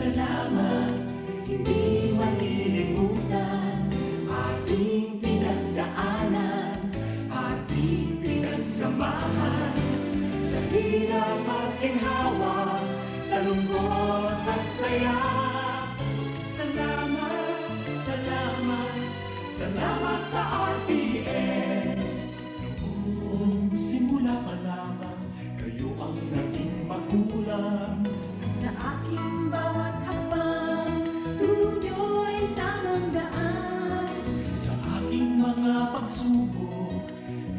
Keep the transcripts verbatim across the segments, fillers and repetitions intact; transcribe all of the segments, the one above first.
Salamat, hindi malilimutan, ating pinagdaanan, ating pinagsamahan, sa hirap at ginhawa, sa lungkot at saya. Salamat, salamat, salamat sa R T N. Noong simula pa lamang, kayo ang naging magulang. Sa aking bawat hakbang, turo niyo'y tamang daan. Sa aking mga pagsubok,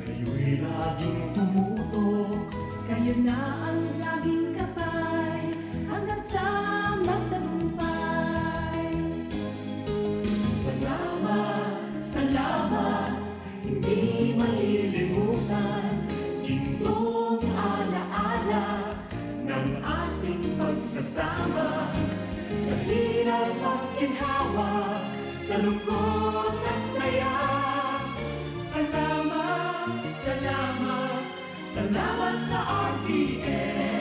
kayo'y laging tumutok. Kayo na ang laging gabay, hanggang sa magtagumpay. Salamat, salamat, hindi malilimutan, gintong alaala ng ating pagsasama. Sa hirap at ginhawa, sa lungkot at saya. Salamat, salamat, salamat sa R T N.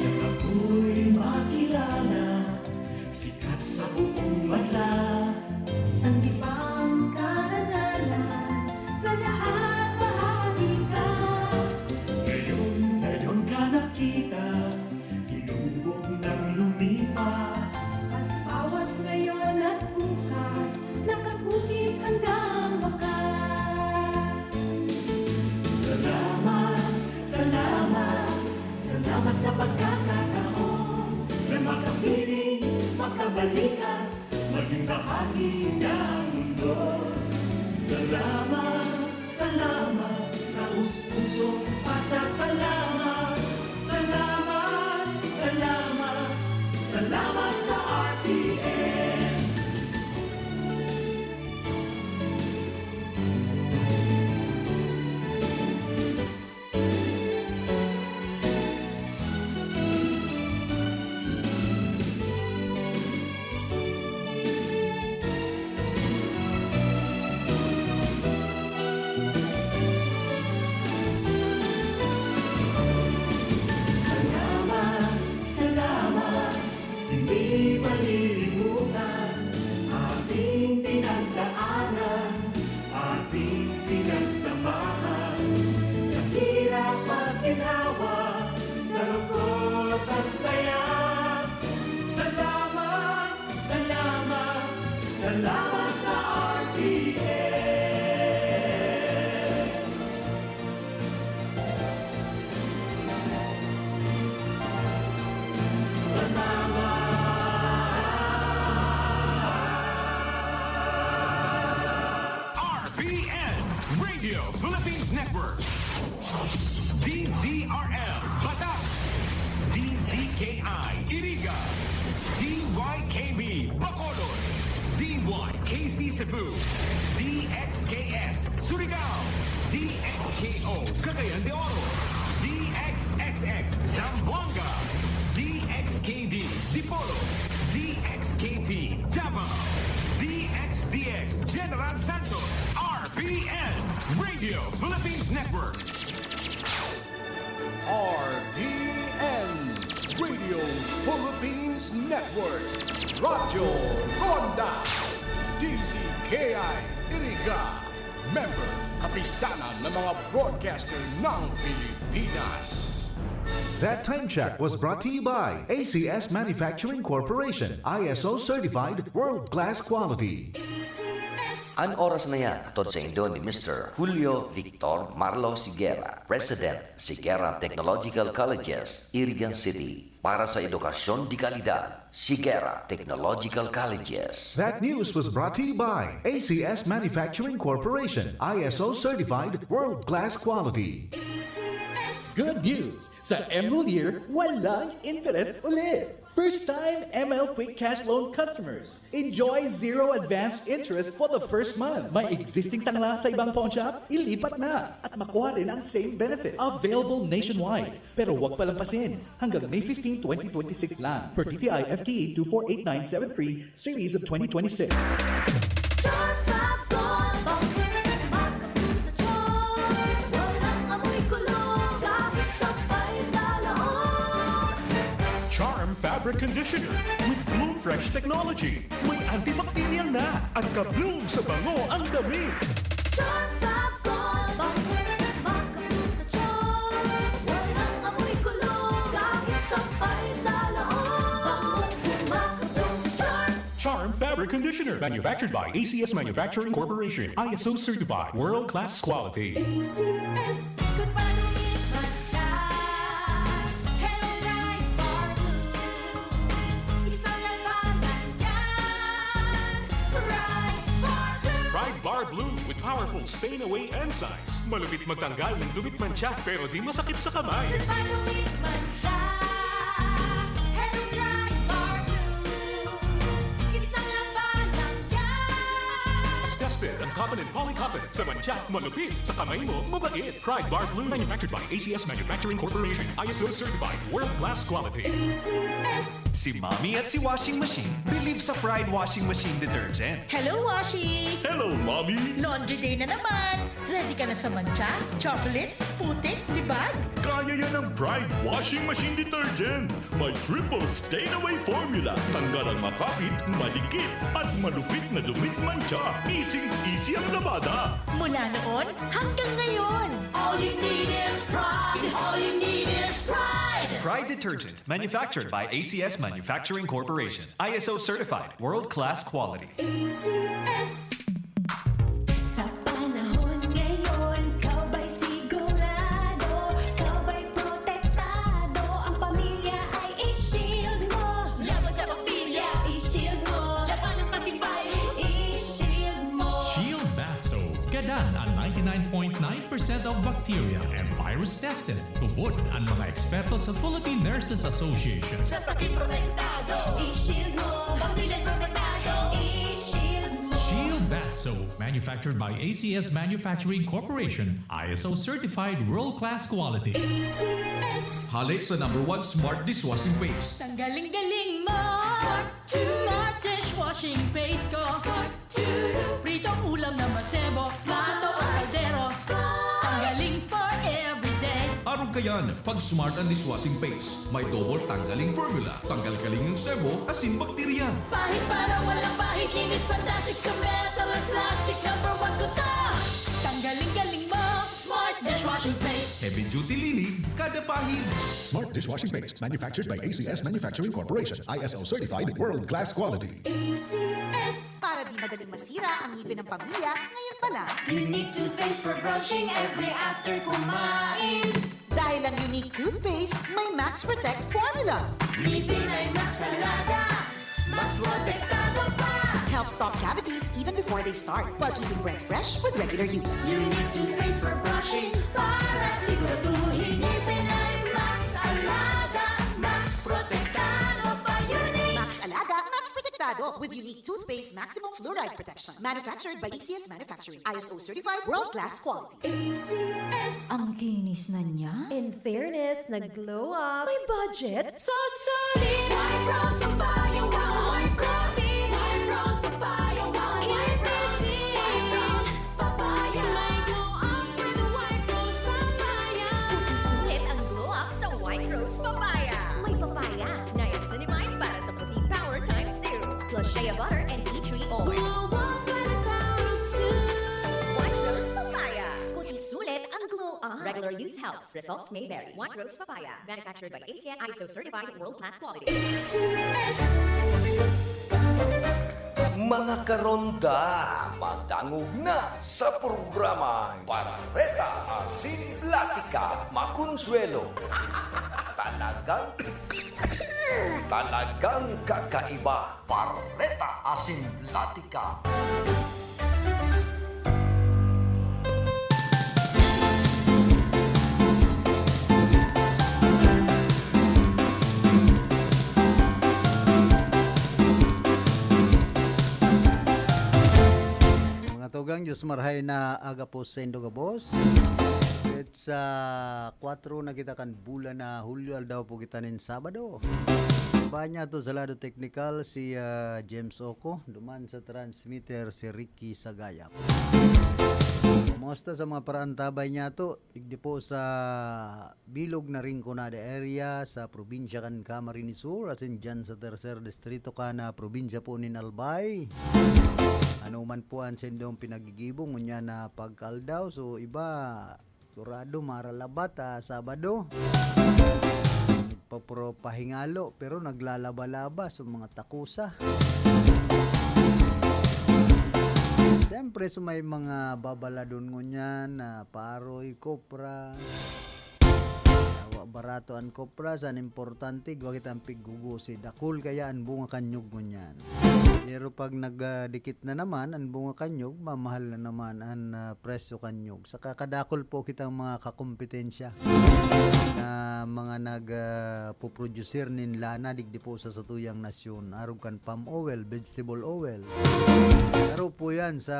Nang ako'y makilala, sikat sa buong madla. Sanggipang karanalan, sa lahat bahagi ka. Ngayon, ngayon ka nakita, ginugong nang lumipas. At bawat ngayon at bukas, nakakutik hanggang wakas. Salamat, salamat, salamat sa pagkakataon na makapiling, makabalikan, maging bahagi ng mundo. Salamat, salamat, taos-pusong pasasalamat. Salamat, salamat, salamat sa R T N. Salamat, salamat, hindi malilimutan, ating pinagdaanan, ating pinagsamahan, sa hirap at ginhawa, sa lungkot at saya. Salamat, salamat, salamat sa R T N. Salamat. R P N, Radio Philippines Network. D Z R L, Batac. D Z K I, Iriga. D Y K B, Bacolod. D Y K C Cebu. D X K S, Surigao. D X K O, Cagayan de Oro. D X X X, Zamboanga. D X K D, Dipolog. D X K T, Davao. D X D X, General Santos. R P N, Radio Philippines Network. R P N, Radio Philippines Network, Radyo Ronda, D Z K I Iriga, member, kapisanan ng mga broadcaster ng Pilipinas. That time check was brought to you by A C S Manufacturing Corporation, I S O certified, world-class quality. An oras na yan, hatod saindo ni Mister Julio Victor Marlo Sigera, President, Sigera Technological Colleges, Irigan City. Para sa edukasyon de kalidad, Sigera Technological Colleges. That news was brought to you by A C S Manufacturing Corporation, I S O certified, world-class quality. Good news! Sa Emerald Year, walang interest ulit! First time M L Quick Cash Loan customers. Enjoy zero advance interest for the first month. May existing sangla sa ibang pawnshop? Ilipat na at makuha rin ang same benefit. Available nationwide. Pero huwag palampasin. Hanggang May fifteen, twenty twenty-six lang. Per D T I F T E two four eight nine seven three, series of twenty twenty-six. Charm Fab Gold, bangkit, makapul sa charm. Walang amoy kulo, kahit sabay sa loob. Charm Fabric Conditioner with Bloom Fresh Technology. May antibacterial na at ka-bloom sa bango ang damit. Charm Fab Gold, bangkit, makapul sa charm. Walang amoy kulo, kahit sabay sa loob. Bangong kumakapul sa charm. Charm Fabric Conditioner, manufactured by A C S Manufacturing Corporation, I S O certified, world class quality. A C S. Ikot pa, dumit man siya. Hello, Pride Bar Blue. Isang labanan yan. Pride Bar Blue. Pride Bar Blue with powerful stain away enzymes. Malupit magtanggal ng dumit mantsa, pero di masakit sa kamay. Ikot pa, dumit man siya. Hello, Pride Bar Blue. Isang labanan yan. Tested ang cotton and poly cotton. Sa mantsa, malupit. Sa kamay mo, mabait. Pride Bar Blue. Manufactured by A C S Manufacturing Corporation. I S O certified. World class quality. A C S. Si Mommy at si Washing Machine believe sa Pride Washing Machine Detergent. Hello, Washi! Hello, Mommy! Laundry day na naman! Ready ka na sa mantsa, chocolate, putik, libag? Kaya yan ng Pride Washing Machine Detergent. May triple stain away formula. Tanggal ang makapit, madikit, at malupit na dumit mantsa. Easy-easy ang labada. Mula noon hanggang ngayon. All you need is Pride. All you need is Pride. Pride Detergent, manufactured by A C S Manufacturing Corporation. I S O certified, world-class quality. A C S. Sa panahon ngayon, ikaw ba'y sigurado? Ikaw ba'y protektado? Ang pamilya ay i-shield mo. Laban sa bakterya, i-shield mo. Laban ng pati virus, i-shield mo. Shield Bath Soap. Gadan an ninety-nine point nine percent of bacteria and virus tested. Tubod an mga eksperto sa Philippine Nurses Association. Sa sakit protektado, i-shield mo. Pamilya protektado, i-shield mo. Shield Bath Soap, manufactured by A C S Manufacturing Corporation, I S O certified, world-class quality. A C S. Halik sa number one smart dishwashing paste. Tanggaling-galing mo. Smart. Smart dishwashing paste ko. Smart. Pritong ulam na masebo, plato o kaldero. Tanggaling for everyday. Arog kayan, pag Smart ang dishwashing paste, may double tanggaling formula. Tanggal-galing ang sebo, asin bakterya. Pahid para walang pahid, linis fantastic sa metal at plastic. Number one ko to. Tanggaling-galing mo, Smart dishwashing paste. Heavy duty linig, kada pahid. Smart dishwashing paste, manufactured by A C S Manufacturing Corporation, I S O certified, world class quality. A C S. Para di madaling masira ang ngipin ng pamilya, ngayon pa lang. Unique toothpaste for brushing every after kumain. Dahil ang Unique toothpaste may Max Protect formula. Ngipin ay Max Alaga, Max Protektado pa. Helps stop cavities even before they start, while keeping breath fresh with regular use. Unique toothpaste for brushing para siguraduhin ngipin ay Max Alaga, Max Protektado pa. Unique. Max Alaga, Max Protektado with Unique Toothpaste Maximum Fluoride Protection. Manufactured by A C S Manufacturing. I S O certified, world class quality. A C S. Ang kinis na niya. In fairness, nag-glow up. May budget? So solid! White Rose Papaya, wow! White Rose! White Rose Papaya, wow! White Rose! White Rose Papaya! May glow up with White Rose Papaya! Puti sulit ang glow up sa White Rose Papaya. May papaya, niacinamide para sa puti power times two. Plus shea butter and tea tree oil. Glow up by the power of two. White Rose Papaya. Puti sulit ang glow up. Regular use helps. Results may vary. White Rose Papaya. Manufactured by A C S, I S O certified, world class quality. A C S. Mga karonda, madangog na sa programang Bareta Asin Platika, Makonsuelo. Talagang, talagang kakaiba. Bareta Asin Platika. Marhay na aga po saindo gabos. It's, ah, kwatro na kita kan bulan na Hulyo, aldaw po kita nin Sabado. Bayan niya to sa lado teknikal si, ah, James Oco, duman sa transmitter si Ricky Sagayap. Kumusta sa mga paraantabay niya to? Digdi po sa bilog na Rinconada area sa probinsya kan Camarines Sur, asin dyan sa tercer distrito kan, ah, probinsya po nin Albay. Ano man po an saindong pinaggigibo ngunyan na pagkaaldaw, so iba, sigurado maralaba ta Sabado. Nagpapro-, pahingalo, pero naglalaba-laba sa mga takusa. Siyempre, so may mga babaladon ngunyan na paroy, kopra, wa barato an kopra, san importante, igwa kitang piggugusi. Dakul kaya an bunga kan nyog ngunyan. Pero pag nagdikit na naman an bunga kan nyog, mamahal na naman an, ah, presyo kan nyog. Saka kadakul po kitang mga kakompetensya na mga nag, ah, puproducer nin lana digdi po sa satuyang nasyon. Arog kan palm oil, vegetable oil. Saro po yan sa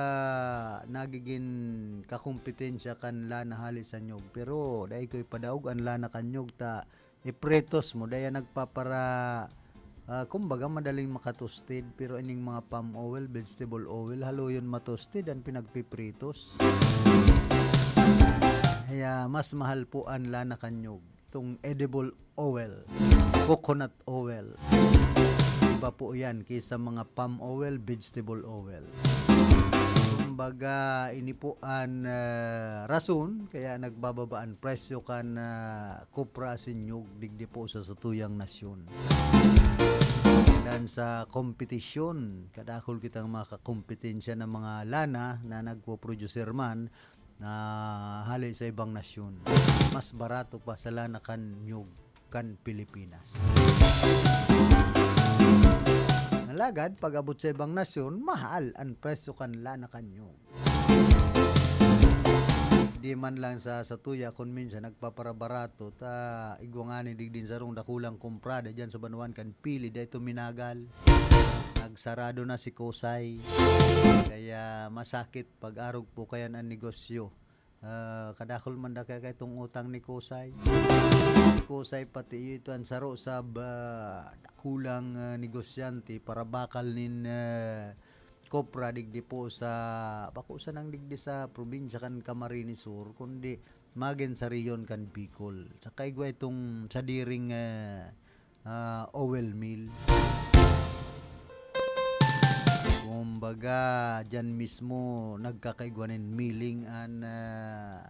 nagiging kakompetensya kan lana hali sa nyog. Pero dai ko ipadaog an lana kan nyog ta ipritos mo, dai yan nagpapara-, ah, kumbaga, madaling makatusted. Pero ining mga palm oil, vegetable oil, haloyon matusted an pinagpipritos. Kaya mas mahal po an lana kan nyog, itong edible oil, coconut oil. Iba po yan kaysa mga palm oil, vegetable oil. Kumbaga, ini po an, ah, rason kaya nagbababa an presyo kan, ah, kopra asin nyog digdi po sa satuyang nasyon. Dan sa kompetisyon, kadakul kitang mga kakompetensya na mga lana na nagpo-producer man na hali sa ibang nasyon. Mas barato pa sa lana kan nyog kan Pilipinas. Alagad, pag-abot sa ibang nasyon, mahal an presyo kan lana kan nyog. Di man lang sa satuya, kun minsan nagpaparabarato, ta igwa ngani digdi sarong dakulang kumprada diyan sa banwaan kan Pili, dai ito minagal. Nagsarado na si Kusay. Kaya masakit pag-arog po kayan an negosyo. Ah, kadakul man da kaya itong utang ni Kusay. Si Kusay pati iyo ito an saro sa ba-, dakulang, ah, negosyante, parabakal nin, ah, kopra digdi po sa, bako sanang digdi sa probinsya kan Camarines Sur, kundi magin sa rehiyon kan Bicol. Saka igwa itong sadiring, ah, ah, oil mill. Kumbaga, diyan mismo nagkakaigwa nin milling an, ah,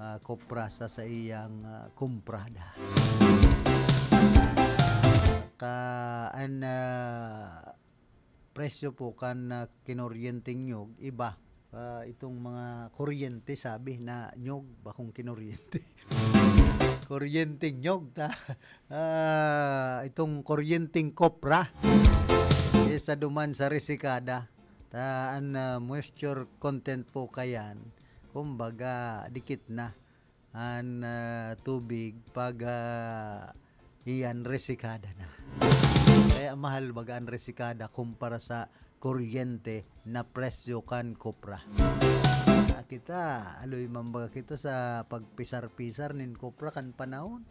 ah, kopra sa saiyang, ah, kumprada. Ka, an, ah, presyo po kan, ah, kinoryenteng nyog, iba. Ah, itong mga kuryente, sabi na nyog, bakong kinoryente. Kuryenteng nyog, ta, ah, itong kuryenteng kopra. Isa duman sa resikada. Ta, an, ah, moisture content po kayan, kumbaga, dikit na an, ah, tubig pag, ah, iyan resikada na. Kaya mahal baga an resikada kumpara sa kuryente na presyo kan kopra. Ah, kita, aloy man baga kita sa pagpisar-pisar nin kopra kan panahon.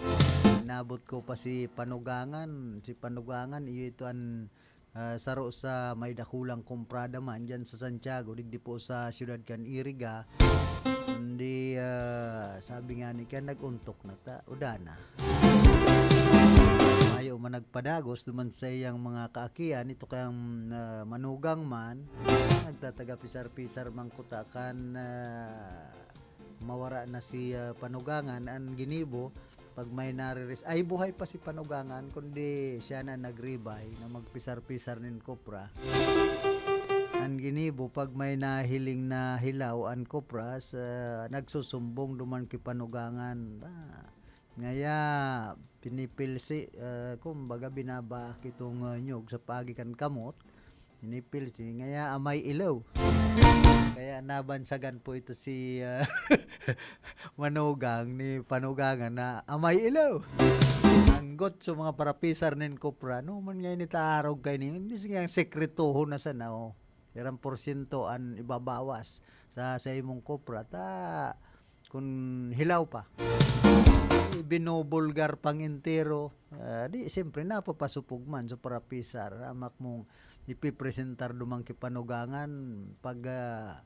Nabot ko pa si Panugangan. Si Panugangan, iyo ito an, ah, saro sa may dakulang kumprada man diyan sa Santiago, digdi po sa siyudad kan Iriga. Kundi, ah, sabi nga ni, kaya nag-untok na ta, uda na. Mayo man nagpadagos duman sa iyang mga kaakian, ito kayang, ah, manugang man, nagtataga-pisar-pisar man kuta kan, ah, mawara na si, ah, Panugangan, an ginibo, pag may nariris-, ay, buhay pa si Panugangan, kundi siya na nag-ribay na magpisar-pisar nin kopra. An ginibo, pag may nahiling na hilaw an kopra, sa, nagsusumbong duman ki Panugangan. Ah, ngaya, pinipilsi, ah, kumbaga, binabaak itong, ah, nyog sa paagi kan kamot. Inipilsi, ngaya amay ilaw. Kaya nabansagan po ito si, ah, Manugang ni Panugangan na amay ilaw. Anggot sa mga parapisar nin kopra, no? Man nga ini taarog kay ni, imbis nga sekretohon na sana, oh. Irang porsyento an ibabawas. sa, sa imong kopra, ta kun hilaw pa. Binubulgar pang entero. Ah, di, siyempre, napapasupog man sa parapisar. Hamak mong ipipresentar duman ki panugangan pag, ah,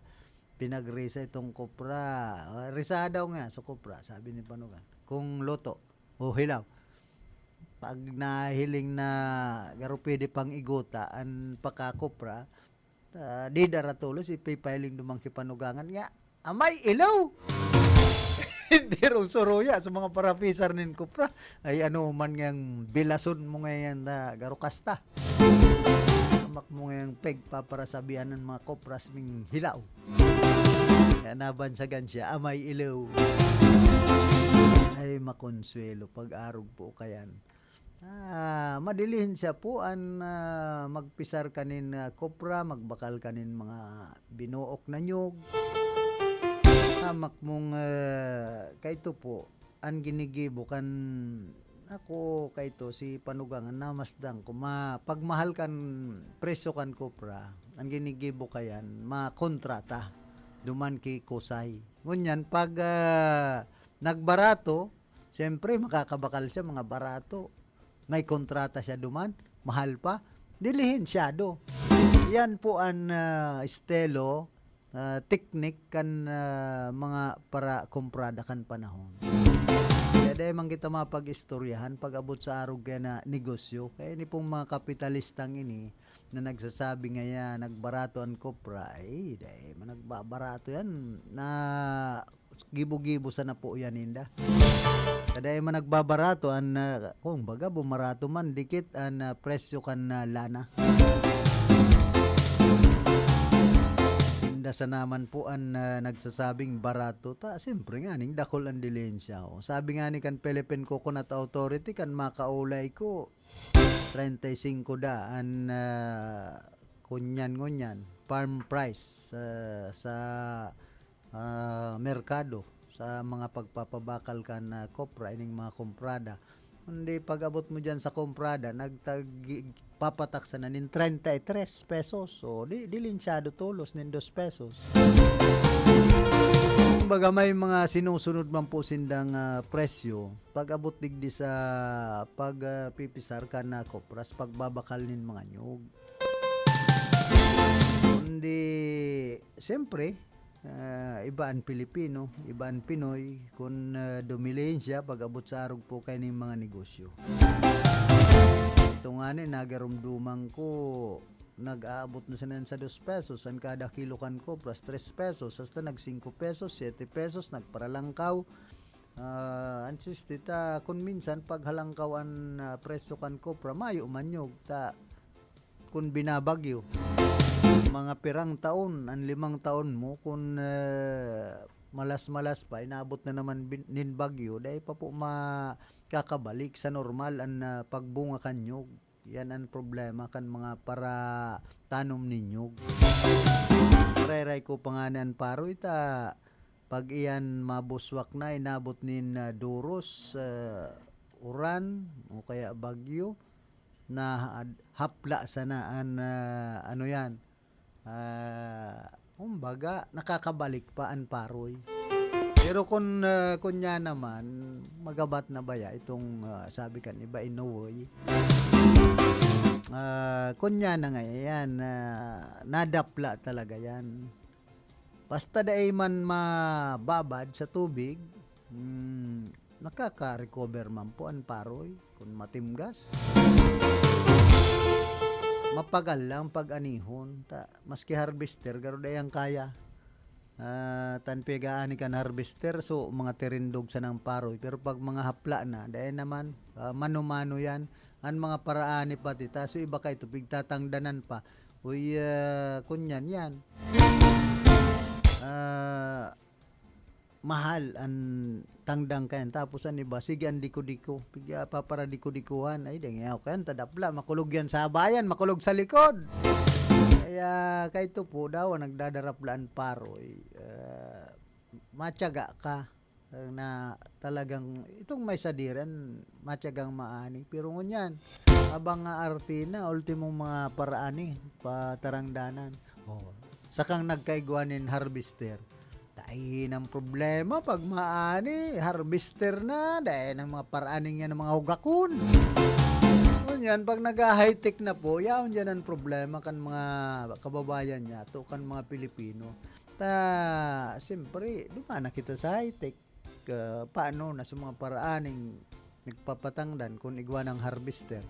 pinagrisa itong kopra. Ah, "Risa daw nga sa kopra," sabi ni panugang. Kung luto o hilaw. Pag nahiling na garo pwede pang iguta an pakakopra, ah, di dara tolos, ipipahiling duman ki panugangan nga, "Amay, ilaw!" Enterong suruya sa mga parapisar nin kopra. Ay, ano man ngang bilason mo ngayon na garo kasta. Hamak mo ngayang peg paparasabihan ng mga kopras ming hilaw. Kaya nabansagan siya, "Amay, ilaw." Ay, makonsuelo, pag-arog po kayan. Ah, madilihensya po an, ah, magpisar kanin, ah, kopra, magbakal kanin mga binuok na nyog. Hamak mong, ah, kaito po, an ginigibo kan, ako, kaito, si panugang an namasdan ko, ma-, pagmahal kan presyo kan kopra, an ginigibo kayan, makontrata, duman ki kusay. Ngunyan, pag, ah, nagbarato, siyempre, makakabakal siya, mga barato. May kontrata siya duman, mahal pa. Dilihensyado. Yan po an, ah, estilo, ah, teknik kan, ah, mga parakomprada kan panahon. Kaya dai man kita mapag-istoryahan pag-abot sa arog kaya na negosyo. Kaya ini pong mga kapitalistang ini na nagsasabi ngaya, nagbarato an kopra, ay, dai man nagbabarato yan. Na gibo-gibo sana po yan ninda. Kada man nagbabarato, an, ah, kung baga, bumarato man, dikit an, ah, presyo kan, ah, lana. Sinda sana man po an, ah, nagsasabing barato. Ta, siyempre nga, ning dakul an dilihensya, oh. Sabi nga ni kan Philippine Coconut Authority, kan makaulay ko, treinta y cinco da an, ah, kunyan-ngunyan, farm price sa, sa, ah, merkado, sa mga pagpapabakal kan, ah, kopra, ining mga komprada. Kundi pag-abot mo diyan sa komprada, nagtagi-, papataksa na nin treinta y tres pesos. So, di, dilinsyado tolos nin dos pesos. Kumbaga, may mga sinusunod man po sindang, ah, presyo pag-abot digdi sa pag, ah, pipisar kan, ah, kopras, pagbabakal nin mga nyog. Kundi, siyempre, ah, iba an Pilipino, iba an Pinoy. Kun, ah, dumilihensya, pag-abot sa arog po kayo ning mga negosyo. Ito nga ni, nagarumduman ko, nag-aabot na siya sa dos pesos. An kada kilo kan kopras, tres pesos. Hasta nag singko pesos, siyete pesos, nagparalangkaw. Ah, an siste ta, kun minsan, pag halangkaw an, ah, presyo kan kopra, mayo man nyog. Ta, kun binabagyo, mga pirang taon, an limang taon mo, kun, eh, malas-malas pa, inabot na naman bin-, nin bagyo, dai pa po makakabalik sa normal an, ah, pagbunga kan nyog. Yan an problema kan mga paratanom nin nyog. Reray ko pa nga ni an paroy ta, pag iyan mabuswak na, inabot nin, ah, duros, ah, uran, o kaya bagyo, na ad-, hapla sana an, ah, ano yan, ah, kumbaga, nakakabalik pa an paroy. Pero kun, ah, kunya naman, magabat na baya itong, ah, sabi kan iba, inuwoy. Ah, kunya na nga yan, ah, nadapla talaga yan. Basta dai man mababad sa tubig, hmm, nakaka-recover man po an paroy kun matimgas. Mapagal lang pag-anihon. Ta, maski harvester, garo dai yan kaya. Ah, tan pig-aani kan harvester, so, mga tirindog sanang paroy. Pero pag mga hapla na, dai naman, ah, mano-mano yan. An mga paraani pati, ta, so, iba kay tubig, tatangdanan pa. Uy, ah, kunyan yan. Ah, mahal an tangdang kayan. Tapos an iba, sige, an diko-diko. Pigya, paparadiko-dikohan. Ay, dai nga ako kayan, tadapla. Makulog yan sa habayan, makulog sa likod. Kaya, kaito po, daw, nagdadarapla an paroy. Ah, matyaga ka. Ah, na talagang, itong may sadiran, matyagang maani. Pero ngunyan, abang nga arte na, ultimong mga paraani, patarangdanan. Oh, sakang nagkaigwa nin harvester. Dai nang problema pag maani, harvester na, dai nang mga paraning yan, mga hugakon. Ngunyan, pag nag-high-tech na po, yaon dyan ang problema kan mga kababayan niya, to kan mga Pilipino. Ta, siyempre, duman na kita sa high-tech. Ka, paano na sa mga paraaning nagpapatangdan kun igwa ng harvester?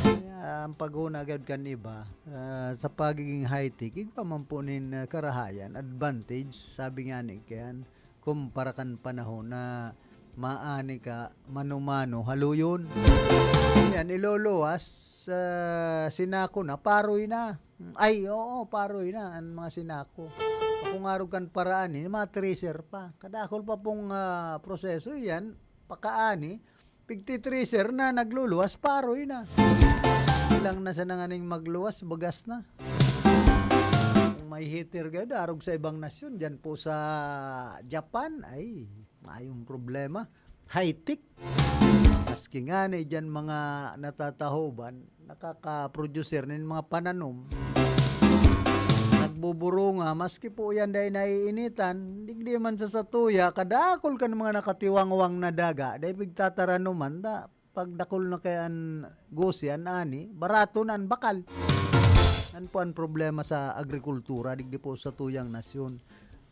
Kaya ang paghuna agad kan iba, ah, sa pagiging high-tech, igwa man po nin, ah, karahayan, advantage, sabi nga ni Ken, kumpara kan panahon na maani ka, mano-mano, haluyon. Yan, iluluwas, ah, sinako na, paroy na. Ay, oo, paroy na an mga sinako. Kung arog kan paraan, eh, mga thresher pa. Kadakol pa pong, ah, proseso yan, pakaani, pigti-thresher na, nagluluwas, paroy na. Ilang na siya nanganing magluwas, bagas na. Kung may heater kayo, darog sa ibang nasyon, dyan po sa Japan, ay, mayong problema. High-tech. Maski nga na dyan mga natatahoban, nakaka-producer nin mga pananom. Nagbuburunga, maski po yan dahil naiinitan, digdi man sa satuya, kadakol kan mga nakatiwangwang na daga, dahil pigtataranuman, da, pagdakol na kaya an gusi, an ani, barato na an bakal. Yan po ang problema sa agrikultura, digdi po sa tuyang nasyon.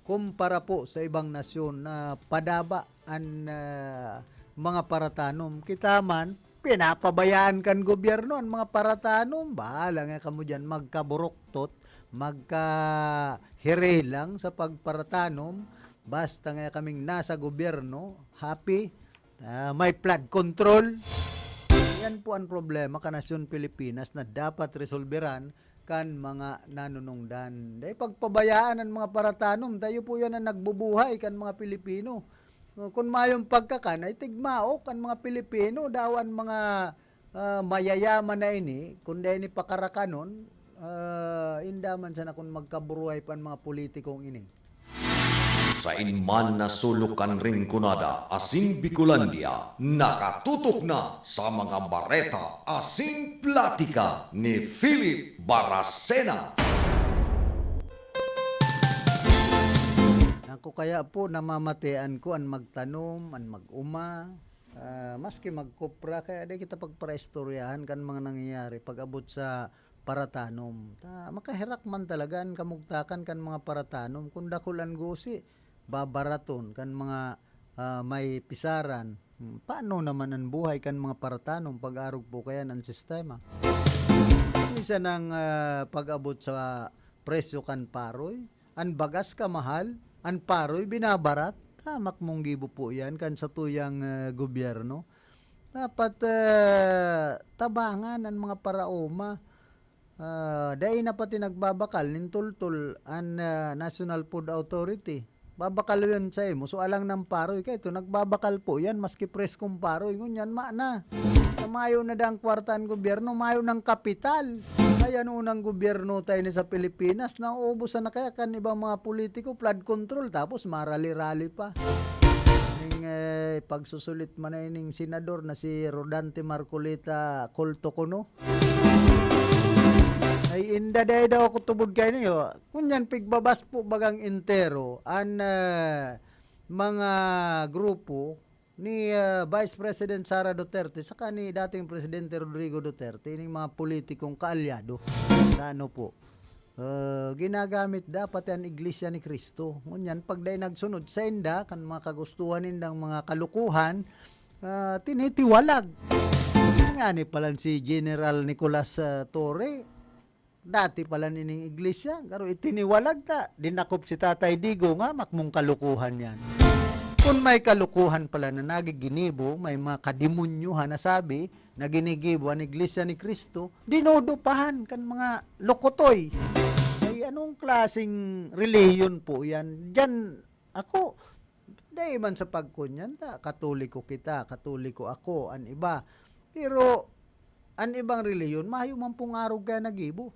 Kumpara po sa ibang nasyon na padaba an, ah, mga paratanom. Kita man, pinapabayaan kan gobyerno an mga paratanom. Bahala nga kamo diyan magkaburuktot, magkahirel lang sa pagparatanom. Basta nga kaming nasa gobyerno, happy, ah, may flood control. Yan po ang problema kan nasyon Pilipinas na dapat resolberan kan mga nanunungdan. Dai pagpabayaan an mga paratanom, tayo po yan ang nagbubuhay kan mga Pilipino. Kun mayong pagkakan, ay tigmaok an mga Pilipino, daw an mga, ah, mayayaman na ini, kun dai ni pakarakanon, ah, inda man sana kun magkaburuhay pa an mga politikong ini. Sain man na sulok kan Rinconada asin Bicolandia, nakatutok na sa mga bareta asin platika ni Philip Baracena. Ako kaya po, namamatean ko an magtanom, an mag-uma, ah, maski magkupra, kaya di kita pagparaistoryahan kan mga nangyayari pag-abot sa paratanom. Ta, makaherak man talaga an kamugtakan kan mga paratanom. Kun dakul an gusi, babaraton kan mga, ah, may pisaran. Hmm, paano naman an buhay kan mga paratanom pag-arog po kaya an sistema? Minsan ang, ah, pag-abot sa presyo kan paroy, an bagas kamahal, an paroy binabarat. Tamak mong gibo po yan kan satuyang, ah, gobyerno. Dapat, ah, tabangan an mga paraoma. Ah, dai na pati nagbabakal nin tultol an, ah, National Food Authority. Babakal yun sa imo, so alang ng paroy. Kaya ito, nagbabakal po yan, maski preskong paroy. Ngunyan, ma na. Na mayo na dang kwarta ang gobyerno, mayo ng kapital. Kaya noon ang gobyerno tayo ni sa Pilipinas, nauubos na kaya kan ibang mga politiko, flood control, tapos marali-rali pa. Ning, eh, pagsusulit man na ining senador na si Rodante Marcoleta Colto kuno. Ay, inda, dai daw ako tubod kayo niyo. Ngunyan, pigbabas po bagang entero an, ah, mga grupo ni, ah, Vice President Sara Duterte saka ni dating Presidente Rodrigo Duterte, ining mga politikong kaalyado sa ano po, ah, ginagamit dapat yan Iglesia ni Cristo. Ngunyan, pag dai nagsunod sa inda, kan mga kagustuhan nindang mga kalukuhan, ah, tinitiwalag. Nga ni palan si General Nicolas, ah, Torre, dati palan ining iglesia, garo itiniwalag ta. Dinakop si Tatay Digo nga, makmong kalukuhan yan. Kun may kalukuhan pala na nagiginibo, may mga kademonyuhan na sabi na ginigibo an Iglesia ni Cristo, dinudupahan kan mga lokotoy. Ay, anong klaseng relihiyon po yan? Diyan, ako, dai man sa pagkunyan ta, Katoliko kita, Katoliko ako, an iba. Pero, an ibang relihiyon, mayo man pong arog kaya nagibo.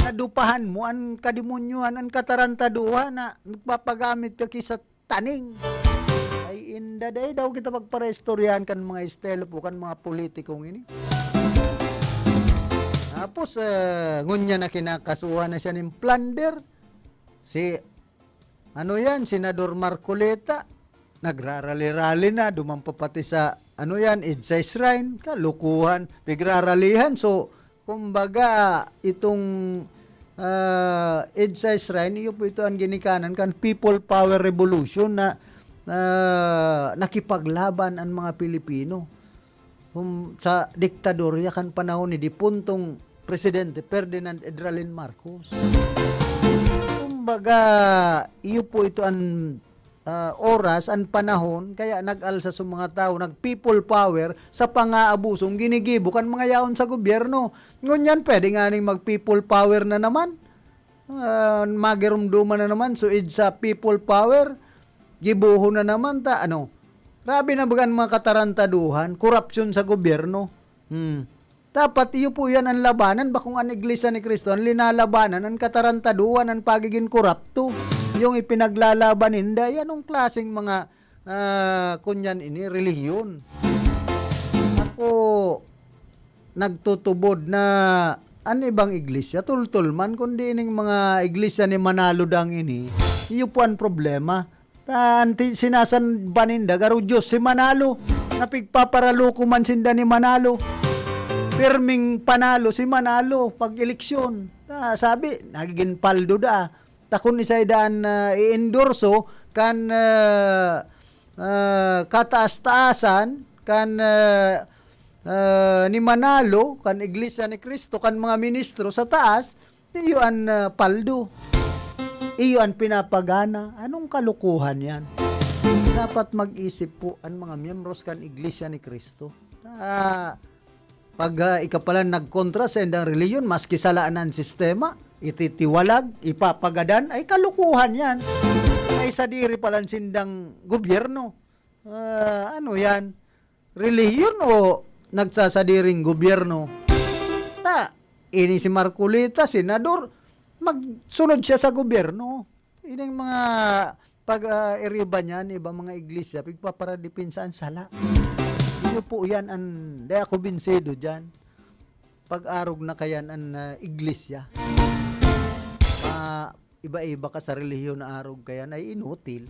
Nadupahan mo an kademonyohan, an katarantaduhan na nagpapagamit ka ki sa taning. Ay, inda, dai daw kita pagparaistoryahan kan mga estilo po, kan mga politikong ini. Ha? Tapos, ah, ngunyan na kinakasuhan na siya nin plunder. Si, ano yan, Senador Marcoleta, nagrarali-rali na, duman pa pati sa, ano yan, EDSA Shrine, kalukuhan, pigraralihan. So, kumbaga, itong, ah, EDSA Shrine, iyo po ito ang ginikanan kan People Power Revolution na, ah, nakipaglaban ang mga Pilipino. Hum-, sa diktadorya kan panahon ni dipuntong Presidente Ferdinand Edralin Marcos. Kumbaga, iyo po ito an, ah, oras, an panahon, kaya nag-alsa sa mga tao, nag-people power sa pangaabusong ginigibo kan mga yaon sa gobyerno. Ngunyan, pwede nga ning mag-people power na naman. Ah, magirumduman na naman, suid sa people power, gibohon na naman ta, ano? Grabe na baga an mga katarantaduhan, korapsyon sa gobyerno. Hmm. Dapat iyo po yan ang labanan, bakong an Iglesia ni Cristo, an linalabanan, an katarantaduhan, an pagiging korapto. Yung ipinaglalaban ninda, yan ang klaseng mga, ah, kunyan ini, relihiyon. Ako, nagtutubod na an ibang iglesia, tultol man, kundi ining mga iglesia ni Manalo dang ini, iyo po an problema. Ta, an ti-, sinasamban ninda, garo Diyos si Manalo, na pigpaparaluko man sinda ni Manalo. Pirming panalo si Manalo pag eleksyon. Ta, sabi, nagiging paldo da. Ta kun isay daan, ah, i-endorso kan, ah, ah, kataas-taasan, kan, ah, ah, ni Manalo, kan Iglesia ni Cristo, kan mga ministro sa taas, iyo an, ah, paldo. Iyo an pinapagana. Anong kalokohan yan? Dapat mag-isip po an mga miyembros kan Iglesia ni Cristo. Ah, pag, ah, ika palan nagkontra sa indang relihiyon, maski sala na an sistema, ititiwalag, ipapagadan, ay kalokohan yan. Ay sadiri palan sindang gobyerno. Ah, ano yan? Relihiyon o nagsasadiring gobyerno? Ta, ini si Marcoleta, senador, magsunod siya sa gobyerno. Ining mga pag, ah, iriba niyan, iba mga iglesia, pigpaparadepensa an sala. Iyo po yan an, di ako binsido diyan. Pag-arog na kayan an, ah, iglesia. Ah, iba-iba ka sa relihiyon na arog kayan ay inutil.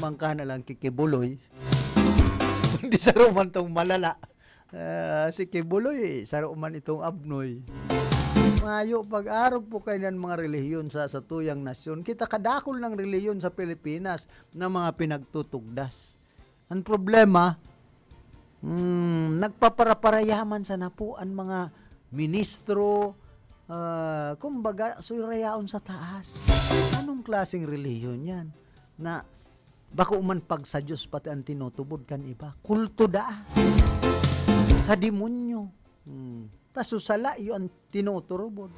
Mangka na lang kikibuloy. Kundi sa romantong malala. Ah, si Kibuloy, saro man itong abnoy. Mayo pag-arog po kainan mga relihiyon sa, sa tuyang nasyon. Kita kadakol ng relihiyon sa Pilipinas na mga pinagtutugdas. Ang problema, mm, nagpaparaparayaman sana po ang mga ministro, ah, kumbaga, surayaon sa taas. Anong klaseng relihiyon yan? Na bako man pag sa Diyos pati an tinutubod kan iba. Kulto daa. Sa demonyo. Hmm. Ta susala iyo an tinuturubod.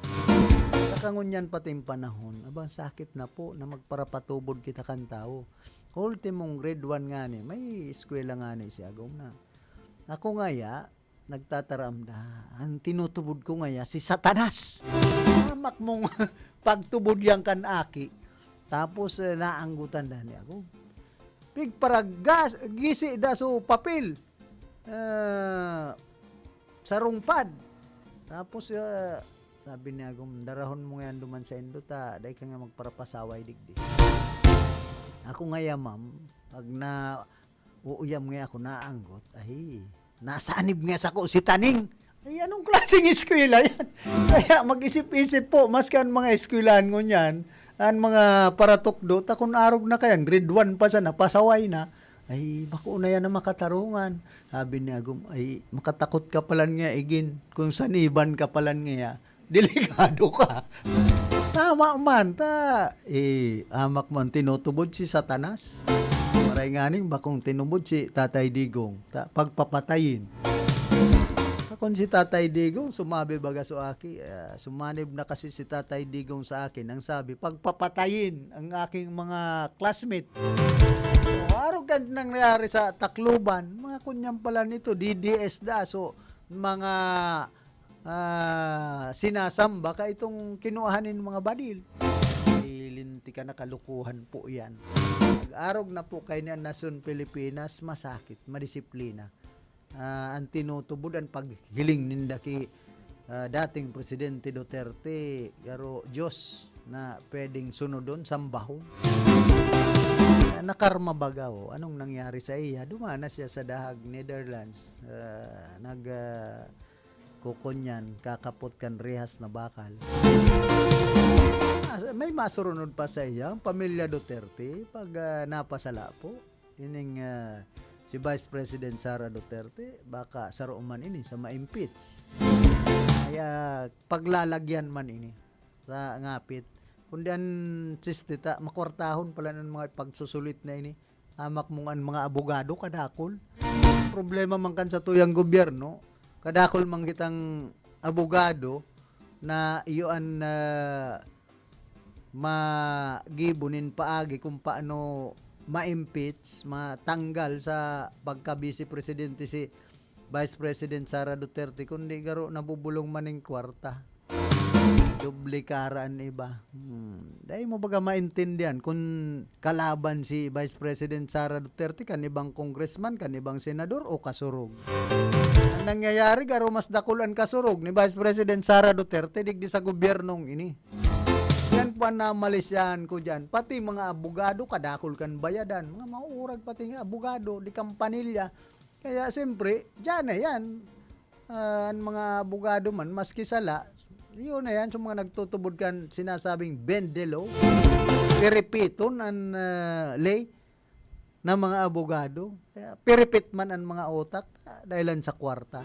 Sa kangunyan pating panahon, abang sakit na po na magparapatubod kita kan tawo. Ultimong grade one ngani, may eskwela ngani si Agom na. Ako ngaya, nagtataramda, an tinutubod ko ngaya si Satanas. Hamak mong pagtubod yan kan aki. Tapos, eh, naanggutan na ni Agom. Pigparagas, gisi da so papel. Ah, sarong pad. Tapos, ah, sabi ni Agom, "Darahon mo ngayan duman sa indo ta, dai ka nga magparapasaway digdi." Ako ngaya, ma'am, pag na-, uuyam ngaya ako, naanggot, ay, nasanib ngaya sako si Taning. Ay, anong klaseng eskwela yan? Kaya mag-isip-isip po, maski ang mga eskwelahan ngunyan, ang mga paratukdo, ta kun arog na kayan, grade one pa sana, pasaway na. Ay, bako na yan na makatarungan. Sabi ni Agom, "Ay, makatakot ka palan nga, Igin. Kung saniban ka palan nga, delikado ka." Tama man, ta, eh, hamak man tinutubod si Satanas. Maray nganing bakong tinubod si Tatay Digong. Ta, pagpapatayin. Takon si Tatay Digong, sumabi baga so aki, ah, sumanib na kasi si Tatay Digong sa akin. Ang sabi, "Pagpapatayin ang aking mga classmate." So, arog kan nangyari sa Tacloban, mga kunyan pala nito, D D S da. So, mga, ah, sinasamba ka itong kinuha nin mga badil. Ay, linti ka na, kalukuhan po yan. Pag-arog na po kay ni nasyon Pilipinas, masakit, madisiplina. Ah, an tinutubod, an paghiling ninda ki, ah, dating Presidente Duterte, garo Diyos na pwedeng sunodon, sambahon. Ah, nakarma baga, oh. Anong nangyari sa iya? Duman na siya sa Dahag, Netherlands. Ah, nag, ah, kukunyan, kakapot kan rehas na bakal. Ah, may masurunod pa sa iya, ang pamilya Duterte, pag, ah, napasala po. Ining, ah, si Vice President Sara Duterte, baka saro man ini sa ma-impeach. Kaya paglalagyan man ini sa ngapit. Kundi an siste ta, makwartahon pala ng mga pagsusulit na ini. Amak mong an mga abogado kadakol. Problema man kan satuyang gobyerno, kadakol man kitang abogado na iyo an, ah, magibo nin paagi kung paano ma-impeach, matanggal sa pagka-vice presidente si Vice President Sara Duterte, kundi garo nabubulong man ning kwarta. Doble kara an iba. Hmm. Dai mo baga maintindihan kun kalaban si Vice President Sara Duterte kan ibang congressman, kan ibang senador o kasurog. Ang nangyayari, garo mas dakul an kasurog ni Vice President Sara Duterte digdi sa gobyernong ini. Yan po ang namalisyahan ko dyan. Pati mga abogado, kadakol kan bayadan. Mga maurag pati nga abogado, di kampanilya. Kaya siyempre, dyan na yan. Ah, an mga abogado man, maski sala, yun na yan. So, mga nagtutubod kan sinasabing bend the law, pirepiton an, ah, ley na mga abogado. Kaya piripit man an mga utak, ah, dahilan sa kwarta.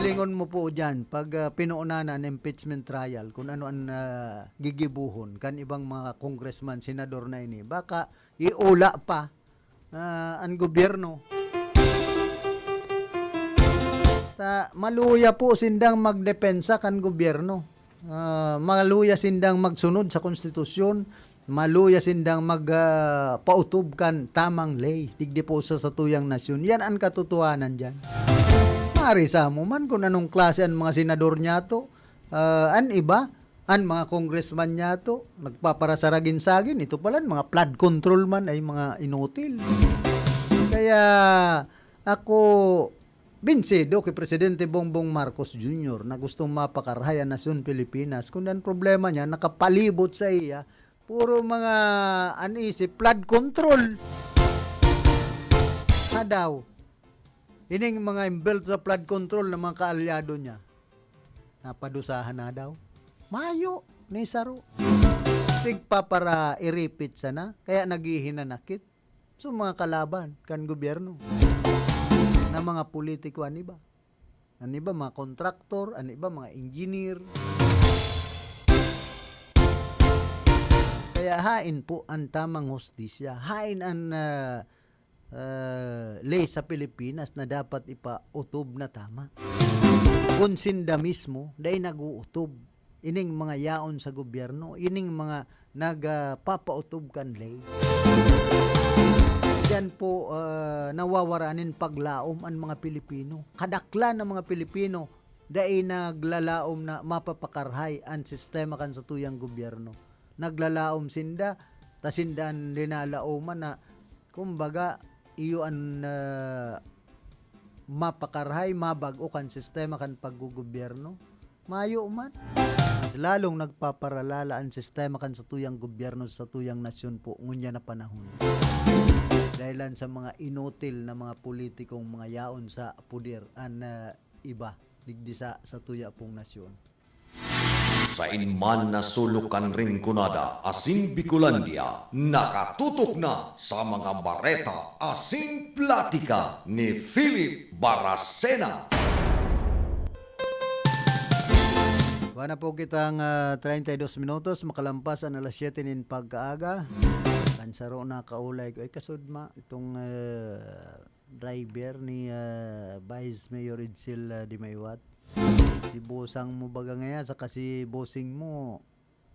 Hilingon mo po dyan, pag, ah, pinuunan na an impeachment trial, kung ano an, ah, gigibuhon kan ibang mga congressman, senador na ini, baka iula pa, ah, an gobyerno. Ta, maluya po sindang magdepensa kan gobyerno. Ah, maluya sindang magsunod sa konstitusyon. Maluya sindang mag, ah, pautob kan tamang ley digdi po sa satuyang nasyon. Yan an katotohanan diyan. Marisa mo man kun anong klase an mga senador niyato. Ah, an iba, an mga congressman niyato, nagpaparasaragin-sagin. Ito pala, mga flood control man ay mga inutil. Kaya ako, binsido ki Presidente Bongbong Marcos Junior na gustong mapakarahay an nasyon Pilipinas, kundi an problema niya, nakapalibot sa iya, puro mga, an isip, flood control. Adaw, ining mga inbuilt sa flood control na mga kaalyado niya, napadusahan na daw. Mayo, ni saro. Tigpapara-iripit sana, kaya naghihinanakit. So, mga kalaban kan gobyerno na mga politiko, an iba. An iba, mga kontraktor, an iba, mga engineer. Kaya hain po an tamang hustisya. Hain an, ah, ah, ley sa Pilipinas na dapat ipautob na tama. Kun sinda mismo, dai nag-uutob. Ining mga yaon sa gobyerno, ining mga nagpapautob kan ley. Diyan po, ah, nawawara nin paglaom an mga Pilipino. Kadaklan ng mga Pilipino, dai naglalaom na mapapakarahay an sistema kan satuyang gobyerno. Naglalaom sinda, ta sinda an linalaoman na, kumbaga, iyo an, ah, mapakarahay, mabag-o kan sistema kan paggogobyerno. Mayo man. Mas lalong nagpaparalala an sistema kan satuyang gobyerno sa satuyang nasyon po ngunyan na panahon. Dahilan sa mga inutil na mga politikong mga yaon sa puder an, ah, iba digdi sa satuya pong nasyon. Sain man na sulok kan Rinconada asin Bicolandia, nakatutok na sa mga bareta asin platika ni Philip Baracena. Wala na po kitang, ah, treinta y dos minutos, makalampas an alas siyete nin pagkaaga. Kan saro na kaulay ko, ay kasudma, itong, ah, driver ni, ah, Vice Mayor Edsel, ah, Dimaywat. Si Bosang mo baga ngaya, saka si Bosing mo,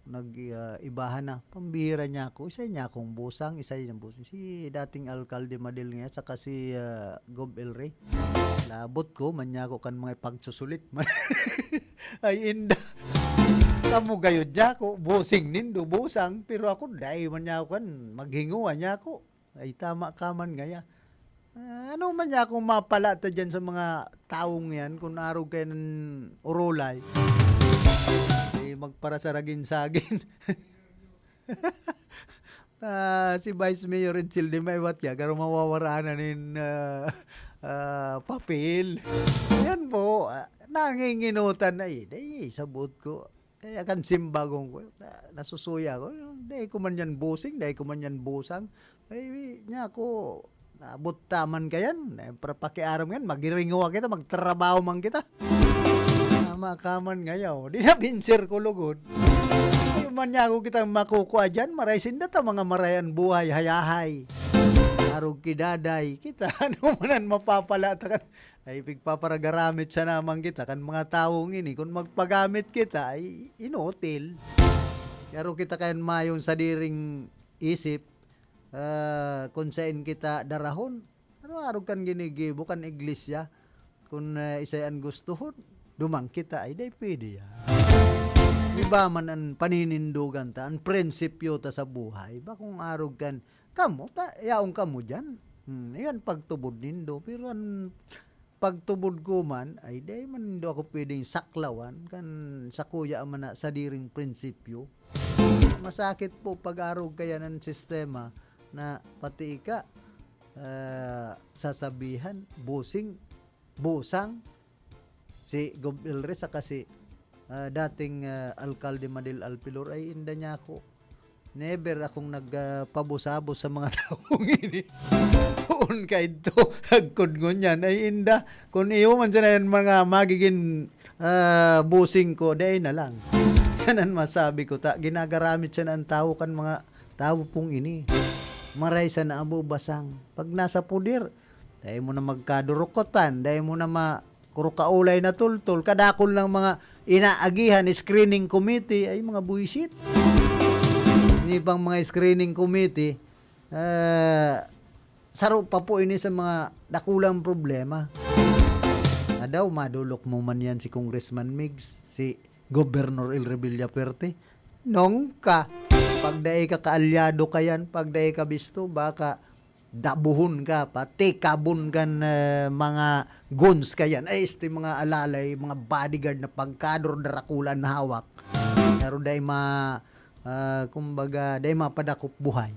nag, ah, ibahan na. Pambihira niya ako. Isa niya akong Bosang, isa niya Bosing. Si dating Alkalde Madel ngaya, saka si, ah, Gov El Rey. Labot ko, man niya ako kan mga pagsusulit man. Ay, inda. Kamo gayod niya ako, Bosing nindo, Bosang. Pero ako, dai man niya ako kan, maghinguha niya ako. Ay, tama ka man ngaya. Ano man niya akong mapala ta dyan sa mga taong yan, kung arog kayo ng urulay, eh, magparasaragin-sagin. Ah, si Vice Mayor Edsel Di Maywat ya, garo mawawaraan na nin, ah, ah, papel. Yan po, ah, nanginginutan na eh. Dai, sabot ko. Kaya kan simbagong ko, na, nasusuya ko. Dai ko man yan busing, dai ko man yan busang. Ay, niya ako, nabot taman kayan. Eh, para pakiaram yan, magiringo kita, magtrabaho man kita. Tama ka man ngayaw. Di na binser ko lugod. Di man niya ako kitang makukua dyan. Maray sinda ta, mga marayan buhay, hayahay. Arog kidaday. Kita, ano man ang mapapala ta kan. Ay, pigpaparagaramit siya naman kita kan mga taong ini. Kung magpagamit kita, ay inutil. Pero kita kayan mayong sadiring isip, ah, kung sain kita darahon. Pero arog kan ginigibo kan iglesia, kung, ah, isay an gustohon, duman kita, ay dai pwede yan. Iba man an paninindogan ta, an prinsipyo ta sa buhay. Ba kung arog kan, kamo, ta, yaon kamo dyan. Hmm, yan pagtubod nindo. Pero an pagtubod ko man, ay dai man nindo ako pwedeng saklawan, kan sakuya man na sadiring prinsipyo. Masakit po pag-arog kaya ng sistema na pati ika, ah, sasabihan, busing, busang, si Gob Elre saka si, ah, dating, ah, alkalde Madil Alpilor ay inda niya ako. Never akong nag, ah, pabusabos sa mga taong ini. Poon kaidto, agkod ngunyan, ay inda. Kun iyo man sana yan mga magiging, ah, busing ko, dai na lang. Yan ang masabi ko. Ta, ginagaramit siya na ang tao kan mga tao pong ini. Maray sa naabo basang. Pag nasa puder, dai mo na magkadurukotan, dai mo na ma-, kurukaulay na tultol, kadakol ng mga inaagihan, screening committee, ay mga buwisit. Ini pang mga screening committee, ah, saro pa po ini sa mga dakulang problema. Adaw, madolok mo man yan si Congressman Migs, si Governor Elre Villafuerte. Nung ka, pag dai ka kaalyado ka yan, pag dai ka bisto, baka dabuhon ka, pati kabon kan, eh, mga goons ka yan. Ay, este mga alalay, mga bodyguard na pagkador, darakula na hawak. Pero dai ma-, ah, kumbaga, dai mapadakop buhay.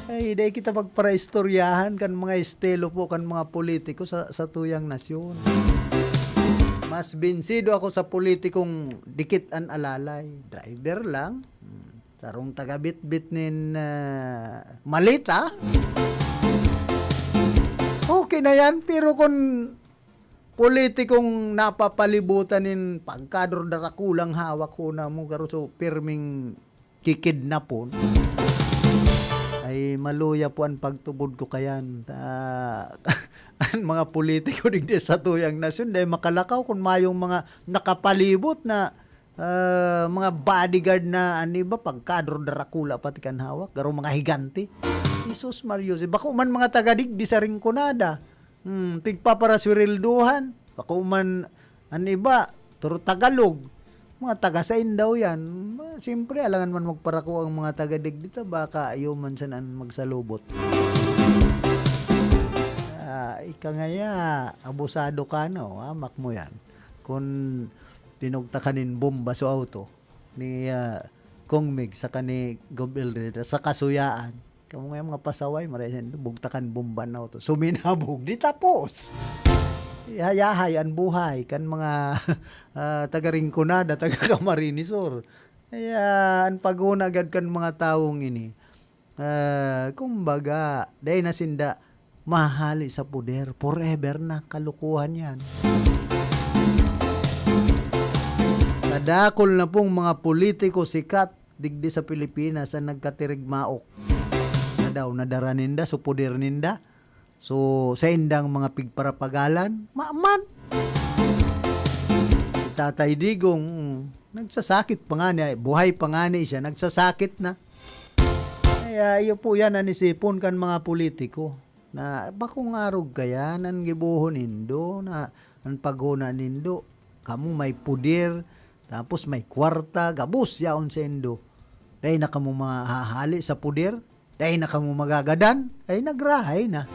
Ay, dai kita magparaistoryahan kan mga estilo po, kan mga politiko sa, sa tuyang nasyon. Mas binsido ako sa politikong dikit an alalay. Driver lang. Hmm. Sarong taga-bitbit nin, ah, maleta. Okay na yan, pero kung politikong napapalibutan nin pagkador, darakulang hawak, huna mo, karuso, pirming kikidnapon, ay maluya po ang pagtubod ko kayan. Ah, ang mga politiko digdi sa tuyang nasyon, dahil makalakaw kung mayong mga nakapalibot na ah, mga bodyguard na, ano ba, pagkador darakula pati kan hawak, garo mga higante. Jesus Mario, si bako man mga taga digdi sa Rinconada. Hmm, pigpaparasweldohan. Bako man, ano ba, turo Tagalog. Mga taga sain daw yan. Ma-, siyempre, alangan man magparako ang mga taga digdi ta, baka ayaw man siya nang magsalubot. Ah, ika ngaya, abusado ka, no? Hamak mo yan. Kung pinugtakan nin bomba sa auto ni, ah, Kong Mig saka ni Gob Elre sa kasuyaan. Kamo nga mga pasaway, maray sa inyo, bugtakan bomba na auto. Suminabog, di tapos. Yahay-yahay an buhay kan mga, ah, taga Rinconada, taga Camarines Sur. Kaya an paghuna gad kan mga tawong ini, ah, kumbaga, dai na sinda mahali sa poder. Forever na, kalokohan yan. Kadakol na pong mga politiko sikat digdi sa Pilipinas ang nagkatirigmaok na daw nadara ninda so poder ninda. So, sa indang mga pigparapagalan, maman. Si Tatay Digong, mm, nagsasakit pa nga niya, buhay pa nga ni siya, nagsasakit na. Kaya iyo po yan an isipon kan mga politiko, na bakong arog kaya nan gibohon nindo, na an paghona nindo, kamo may puder, tapos may kwarta, gabos yaon saindo. Dai na kamo mahahali sa puder? Dai na kamo magagadan, ay nagrahay na.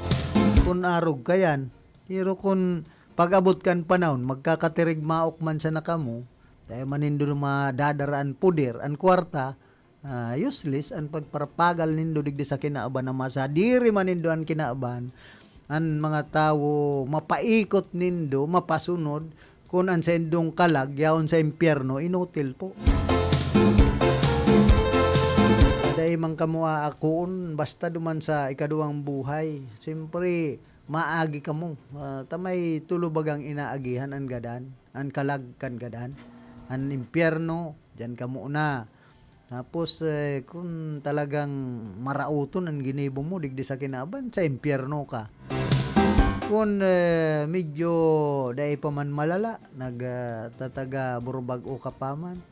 Kun arog ka yan. Pero kun pag-abot kan panahon, magkakatirigmaok man sana kamo, dai man nindo madadara an poder, an kwarta, ah, useless an pagparapagal nindo digdi sa kinaban na masadiri man nindo an kinaban, an mga tawo mapaikot nindo, mapasunod, kun an saindong kalag yaon sa impyerno, inutil po. Dai man kamo aakoon, basta duman sa ikaduwang buhay. Siyempre, maagi kamo. Ah, ta may tulo bagang inaagihan an gadan, an kalag kan gadan, an impyerno, diyan kamo na. Tapos, eh, kun talagang maraoton an ginibo mo digdi sa kinaban, sa impyerno ka. Kun, eh, medyo dai pa man malala, nag, ah, tataga burubag-o ka pa man.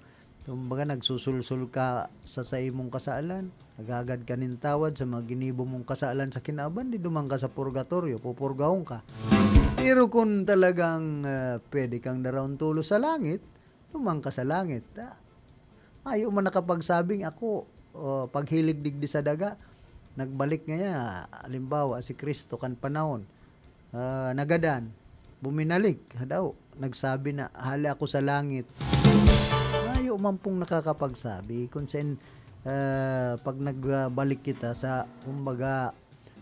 Kumbaga, nagsusulsol ka sa saimong kasalan, naghagad ka nin tawad sa mga ginibo mong kasalan sa kinaban, di duman ka sa purgatoryo, pupurgahon ka. Pero kun talagang, ah, pwede kang daraon tolos sa langit, duman ka sa langit. Ah, mayo man nakapagsabing ako, oh, paghilig digdi sa daga, nagbalik ngaya, halimbawa, si Cristo kan panahon, ah, nagadan, buminalik, hadaw, nagsabi na, "Hale ako sa langit." Mayo man pong nakakapagsabi kun saen, ah, pag nagbalik kita sa, kumbaga,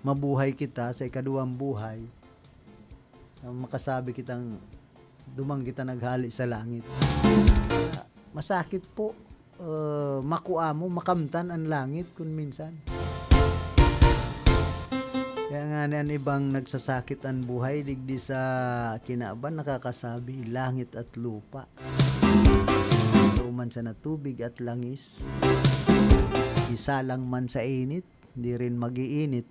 mabuhay kita sa ikaduwang buhay, ah, makasabi kitang duman kita naghale sa langit. Masakit po, ah, makua mo, makamtan an langit kun minsan. Kaya ngani an ibang nagsasakit an buhay digdi sa kinaban, nakakasabi, "Langit at lupa." Ito man sana tubig at langis. Isalang man sa init, di rin mag-iinit.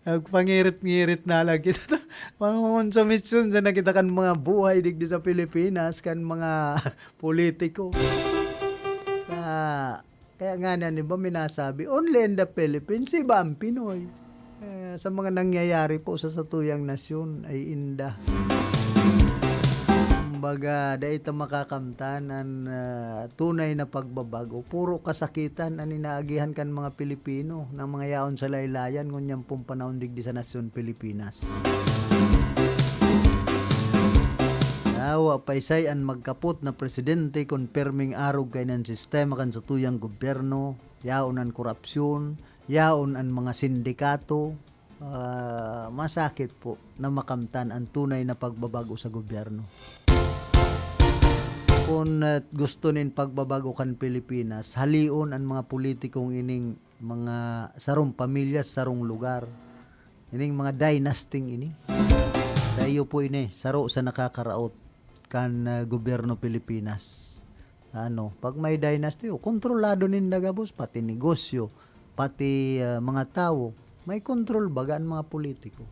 Nagpangirit-ngirit na lang kita. Mga konsumisyon sa nakita kan mga buhay digdi sa Pilipinas, kan mga politiko. Sa, kaya nga na, di ba, minasabi, "Only in the Philippines, iba ang Pinoy." Eh, sa mga nangyayari po sa satuyang nasyon ay inda. Kumbaga, dai ta makakamtan an, ah, tunay na pagbabago. Puro kasakitan an inaagihan kan mga Pilipino na mga yaon sa laylayan ngunyan pong panahon digdi sa nasyon Pilipinas. Yawa pa isay an magkapot na presidente kun pirming arog kainan sistema kan satuyang gobyerno, yaon an korupsyon, yaon an mga sindikato, ah, masakit po na makamtan an tunay na pagbabago sa gobyerno. Kun, ah, gusto nin pagbabago kan Pilipinas, halion an mga politikong ining mga sarong pamilya, sarong lugar. Ining mga dynasty ini. Saiyo po ini, saro sa nakakaraot kan, ah, gobyerno Pilipinas. Ano, pag may dynasty, o, kontrolado ninda gabos, pati negosyo, pati, ah, mga tawo. May kontrol baga an mga politiko.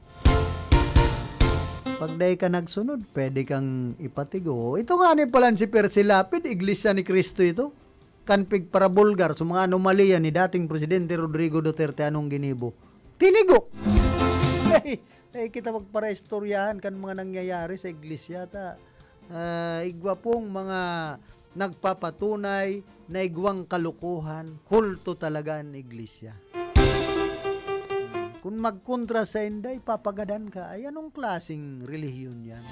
Pag dai ka nagsunod, pwede kang ipatigo. Ito nga ni palan si Percy Lapid, Iglesia ni Cristo ito. Kan pigparabulgar sa mga anomalya ni dating Presidente Rodrigo Duterte, anong ginibo? Tinigok! Hey, hey, kita magparaistoryahan kan mga nangyayari sa iglesia ta. Ah, igwa pong mga nagpapatunay na igwang kalokohan, kulto talaga an iglesia. Kung magkontra sa inda, ipapagadan ka. Ay, anong klaseng relihiyon yan?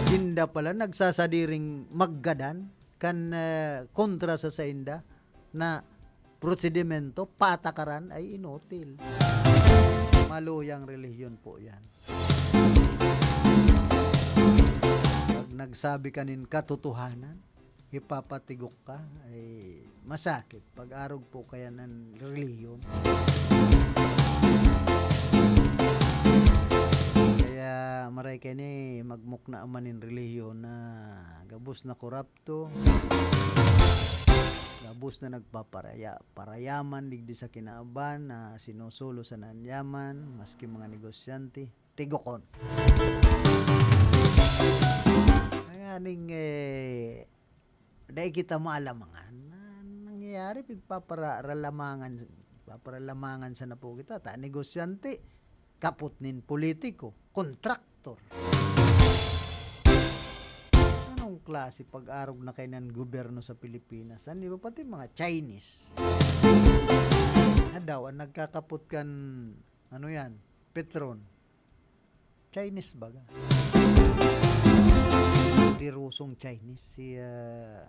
Sinda pala nagsasadiring maggadan kan, ah, kontra sa sainda na prosedimento, patakaran ay inutil. Maluyang relihiyon po yan. Pag nagsabi ka nin katotohanan, ipapatigok ka, ay masakit. Pag-arog po kaya ng relihiyon. Kaya maray kayo ni magmukna man nin relihiyon na gabos na korap to. Gabos na nagpaparaya-, parayaman digdi sa kinaban na sinusulo sa nanyaman, maski mga negosyante, tigokon. Nganing, eh, dai kita maalamangan na nangyayari, pigpaparalamangan, paparalamangan sana po kita. Ta negosyante, kapot nin politiko, kontraktor. Anong klase pag-arog na kainan gobyerno sa Pilipinas. Ano ba, pati mga Chinese. Na daw, ang nagkakapot kan, ano yan, Petron. Chinese baga. Poderosong Chinese. Si, ah,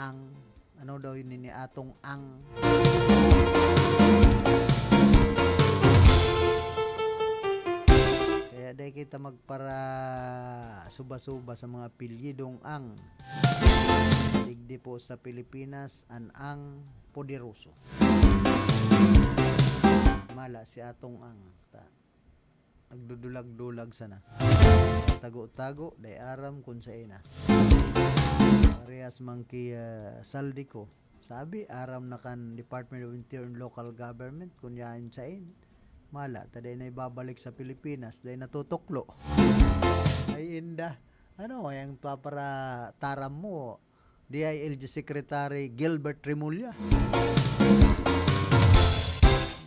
Ang, ano daw yun ni Atong Ang. Kaya dai kita magpara suba-suba sa mga apelyidong Ang. Digdi po sa Pilipinas, an Ang poderoso. Mala si Atong Ang. Ta, nagdudulag-dulag sana. Tago-tago, dai aram kun saen na. Parehas man ki, ah, Zaldy Co. Sabi, aram na kan Department of Interior and Local Government kun yaon saen. Mala, ta dai na ibabalik sa Pilipinas, dai natutuklo. Ay, inda. Ano, yung paparataram mo, D I L G Secretary Gilbert Remulla.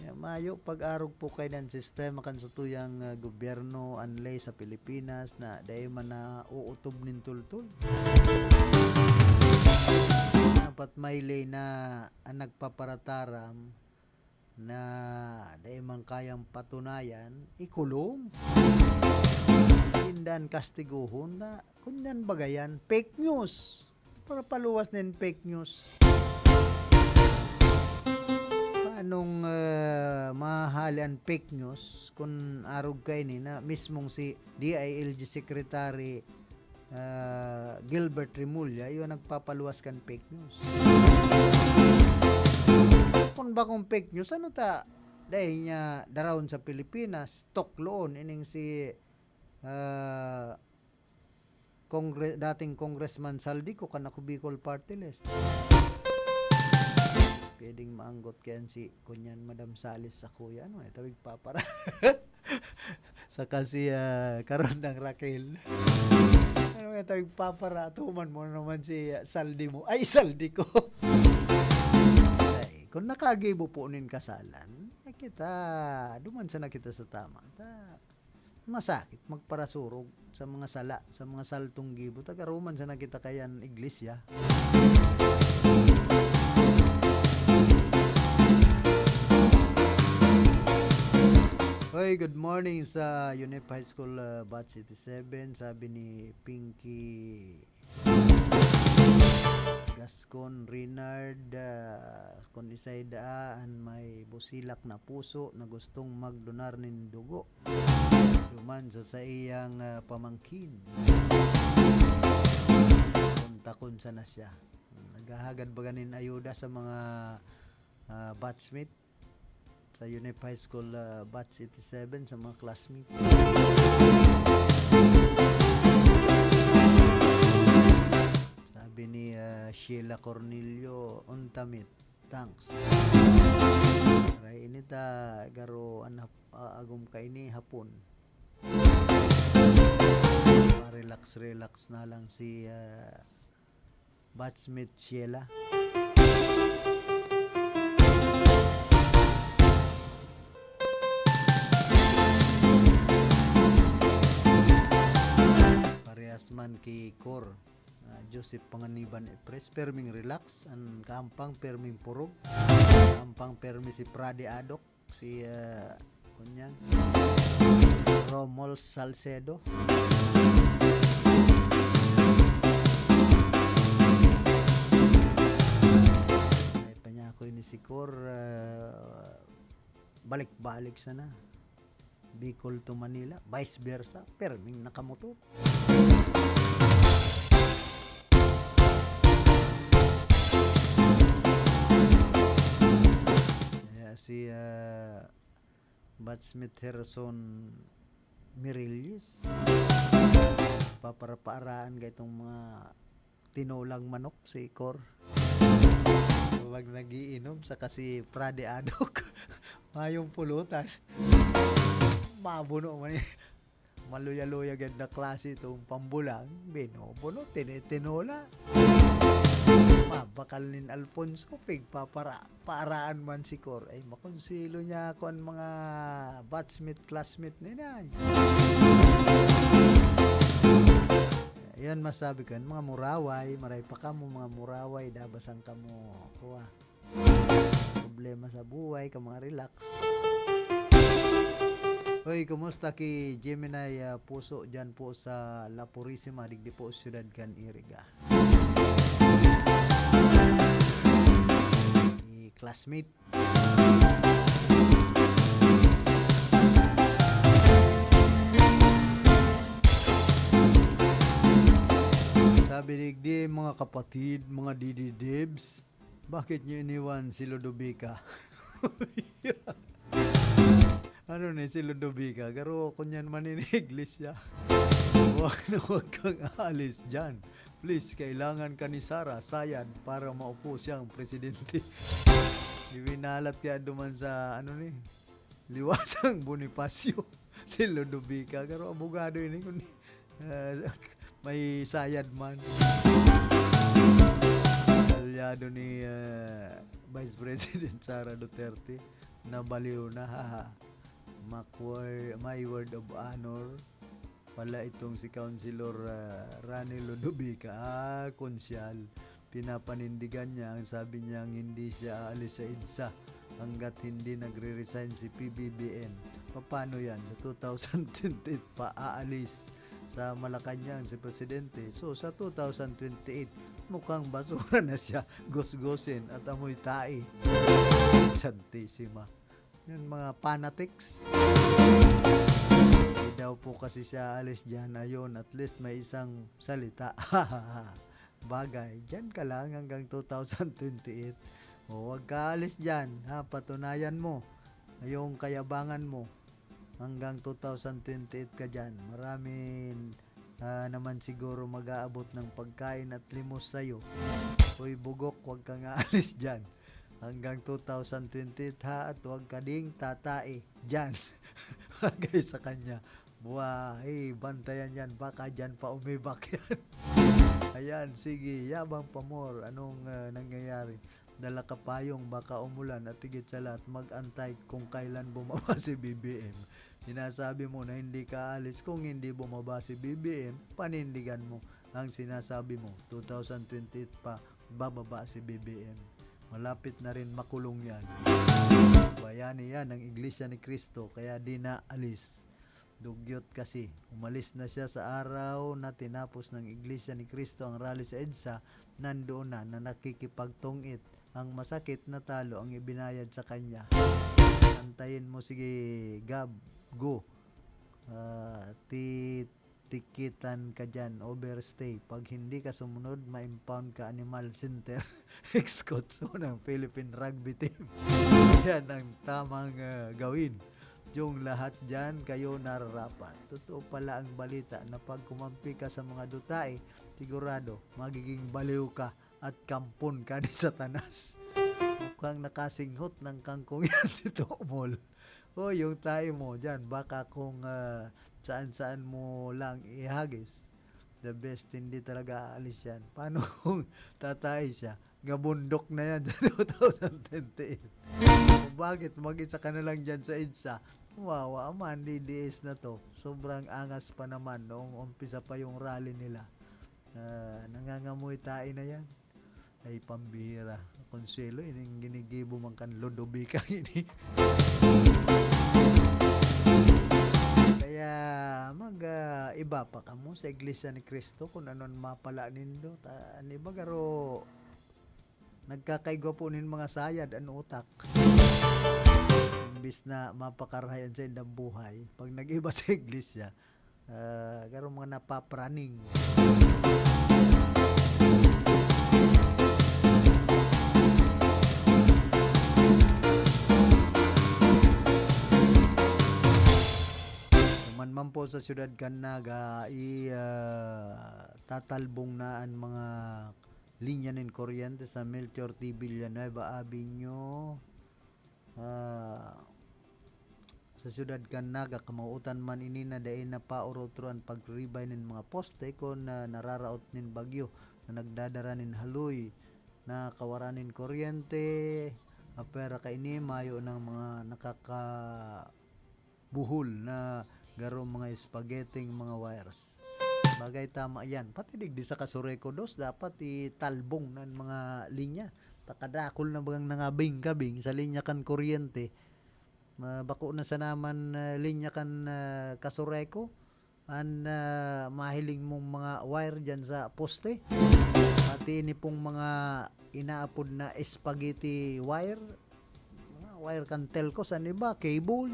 Ya, mayo pag-arog po kainan sistema kan satuyang, ah, gobyerno, an ley sa Pilipinas na dai man nauutob nin tultol. Dapat may ley na an nagpaparataram na dai man kayang patunayan, ikulong. Indan kastiguhon na, kunyan bagayan, fake news. Para paluwas nin fake news. Paanong, ah, mahahali an fake news kun arog kaini na mismong si D I L G Secretary, ah, Gilbert Remulla, yun nagpapaluwas kan fake news? Kun bakong fake news, ano ta, dai niya daraon sa Pilipinas, tukloon ining si, ah, Congre-, dating Congressman Zaldy Co kan Ako Bicol Party List. Pwedeng maanggot kayan si kunyan Madam Salis sa kuya, ano, eh, tawig papara. Saka si, ah, karon nang Raquel. Ano nga tawig papara? Tuman mo naman si, ah, Zaldy Mo. Ay, Zaldy Co. Ay, kung nakagibo po nin kasalan, eh, kita, duman sana kita sa tama. Ta, masakit magparasurog sa mga sala, sa mga saltong gibo. Tagaroman sana kita kayan iglesia. Hoy, good morning sa UNEP High School, uh, Batch eighty-seven, sabi ni Pinky Gascon Renard, ah, kun isay daa an may busilak na puso na gustong magdonar nin dugo duman sa saiyang, ah, pamangkin. Kontakon sana siya. Naghahagad baga nin ayuda sa mga, ah, batchmate sa UNEP High School, ah, Batch eighty-seven sa mga classmate. Sabi ni, ah, Sheila Cornelio, "Untamit, thanks." Aray, ini ta, garo, an hap-, ah, agom kaini hapon. Pa-relax-relax na lang si, ah, Batchmate Sheila. Parehas man ki Cor, ah, Joseph Panganiban Epres, perming relax, an kaampang perming purog, kaampang permi si Prade Adok. Si, ah, kunyan, Romol Salcedo. Ay, panyako ini si Cor, ah, balik-balik sana. Bicol to Manila, vice versa, perming nakamotor. Kaya si, ah, Batchmate Herson Mirilles, paparaparaan ka itong mga tinolang manok si Cor. Pag nagiinom, saka si Prade Adok, mayong pulutan. Mabuno man eh. Maluya-luya gad na klase itong pambulang, binobono, tinitinola. Mabakal nin Alfonso, pigpapara-, paraan man si Cor. Ay, makonsilo niya ako ang mga batchmate, classmate ni Nay. Ayan masabi ko, mga muraway, maray pa kamo, mga muraway, dabasan kamo, kuwa. Problema sa buhay, ka mga relax. Hoy, kumusta ki Gemini, ah, Puso dyan po sa La Purisima, digdi po, siyudad kan Iriga? Ni classmate. Sabi digdi, mga kapatid, mga dididibs, bakit niyo iniwan si Ludovica? Ano ni si Ludovica? Garo, kunyan man ini iglesia. Huwag na huwag kang aalis dyan. Please, kailangan ka ni Sara Sayad para maupo siyang presidente. Ibinalat kaya duman sa, ano ni, Liwasang Bonifacio. Si Ludovica, garo abogado ini, kun, ah, may sayad man. Aliado ni, ah, Vice President Sara Duterte, nabaliw na, haha. Makwar-, may word of honor pala itong si Councilor, ah, Rani Ludovica. Ah, konsyal. Pinapanindigan niya ang sabi niyang hindi siya aalis sa EDSA hanggat hindi nagre-resign si P B B M. Paano yan? Sa two thousand twenty-eight pa aalis sa Malacañang si Presidente. So, sa two thousand twenty-eight, mukhang basura na siya. Gusgusin at amoy tae. Santisima. Yan, mga fanatics. Hindi daw po kasi siya alis dyan. Ayun, at least may isang salita. Bagay, dyan ka lang hanggang two thousand twenty-eight. O, huwag ka alis dyan, ha? Patunayan mo yung kayabangan mo. Hanggang two thousand twenty-eight ka dyan. Marami, ah, naman siguro mag-aabot ng pagkain at limos sa'yo. Hoy, bugok, huwag kang aalis dyan. Hanggang two thousand twenty-eight, ha? At huwag ka ding tatae dyan. Bagay sa kanya. Buhay, bantayan yan. Baka dyan pa umibak yan. Ayan, sige. Yabang pa more. Anong, ah, nangyayari? Dala ka payong, baka umulan, at higit sa lahat, mag-antay kung kailan bumaba si B B M. Sinasabi mo na hindi ka aalis kung hindi bumaba si B B M, panindigan mo ang sinasabi mo, two thousand twenty-eight pa, bababa si B B M. Malapit na rin makulong yan. Bayani yan ng Iglesia ni Cristo, kaya di na alis. Dugyot kasi, umalis na siya sa araw na tinapos ng Iglesia ni Cristo ang rally sa EDSA, nandoon na, na nakikipagtungit ang masakit na talo ang ibinayad sa kanya. Antayin mo, sige, Gab, go. Ah, ti-, tikitan ka dyan, overstay. Pag hindi ka sumunod, ma-impound ka, animal center. Ex-coach mo ng Philippine Rugby Team. Yan ang tamang, ah, gawin. Yung lahat dyan, kayo nararapat. Totoo pala ang balita na pag kumampi ka sa mga dutae, sigurado, magiging baliw ka at kampon ka ni Satanas. Mukhang nakasinghot ng kangkong yan si Tomol. O, yung tae mo dyan, baka kung, ah, saan-saan mo lang ihagis, the best, hindi talaga aalis yan. Paano kung tatae siya? Gabundok na yan sa two thousand twenty-eight. Kung bakit, mag-isa ka na lang dyan sa EDSA, wawa man, D D S na to. Sobrang angas pa naman noong umpisa pa yung rally nila. Ah, nangangamoy tae na yan. Ay, pambihira. Konsuelo, ining ginigibo man kan Ludovica ini. Kaya mag, ah, iba pa kamo sa Iglesia ni Cristo kung ano an mapala nindo. Ta-, an iba garo nagkakaigwa po nin mga sayad an utak. Imbis na mapakarahay an saindang buhay, pag nag-iba sa iglesia, ah, garo mga napapraning. Duman man po sa siyudad kan Naga, i-, ah, tatalbong na an mga linya nin kuryente sa Melchor T Villanueva Avenue. Ah, sa siyudad kan Naga, kamawot-an man ini na dai napaurotro an pagribay nin mga poste kun, ah, nararaot nin bagyo na nagdadara nin haloy na kawaran nin kuryente. Apwera kaini, mayo nang mga nakakabuhol na garo mga spaghetti mga wires. Bagay, tama yan. Pati digdi sa Casureco dos, dapat italbong na an mga linya. Ta kadakul na bagang nangabing-kabing sa linya kan kuryente. Ah, bako na sana man, ah, linya kan, ah, Casureco an, ah, mahiling mong mga wire diyan sa poste. Pati ini pong mga inaapod na spaghetti wire, mga wire kan telco, sa iba, cable.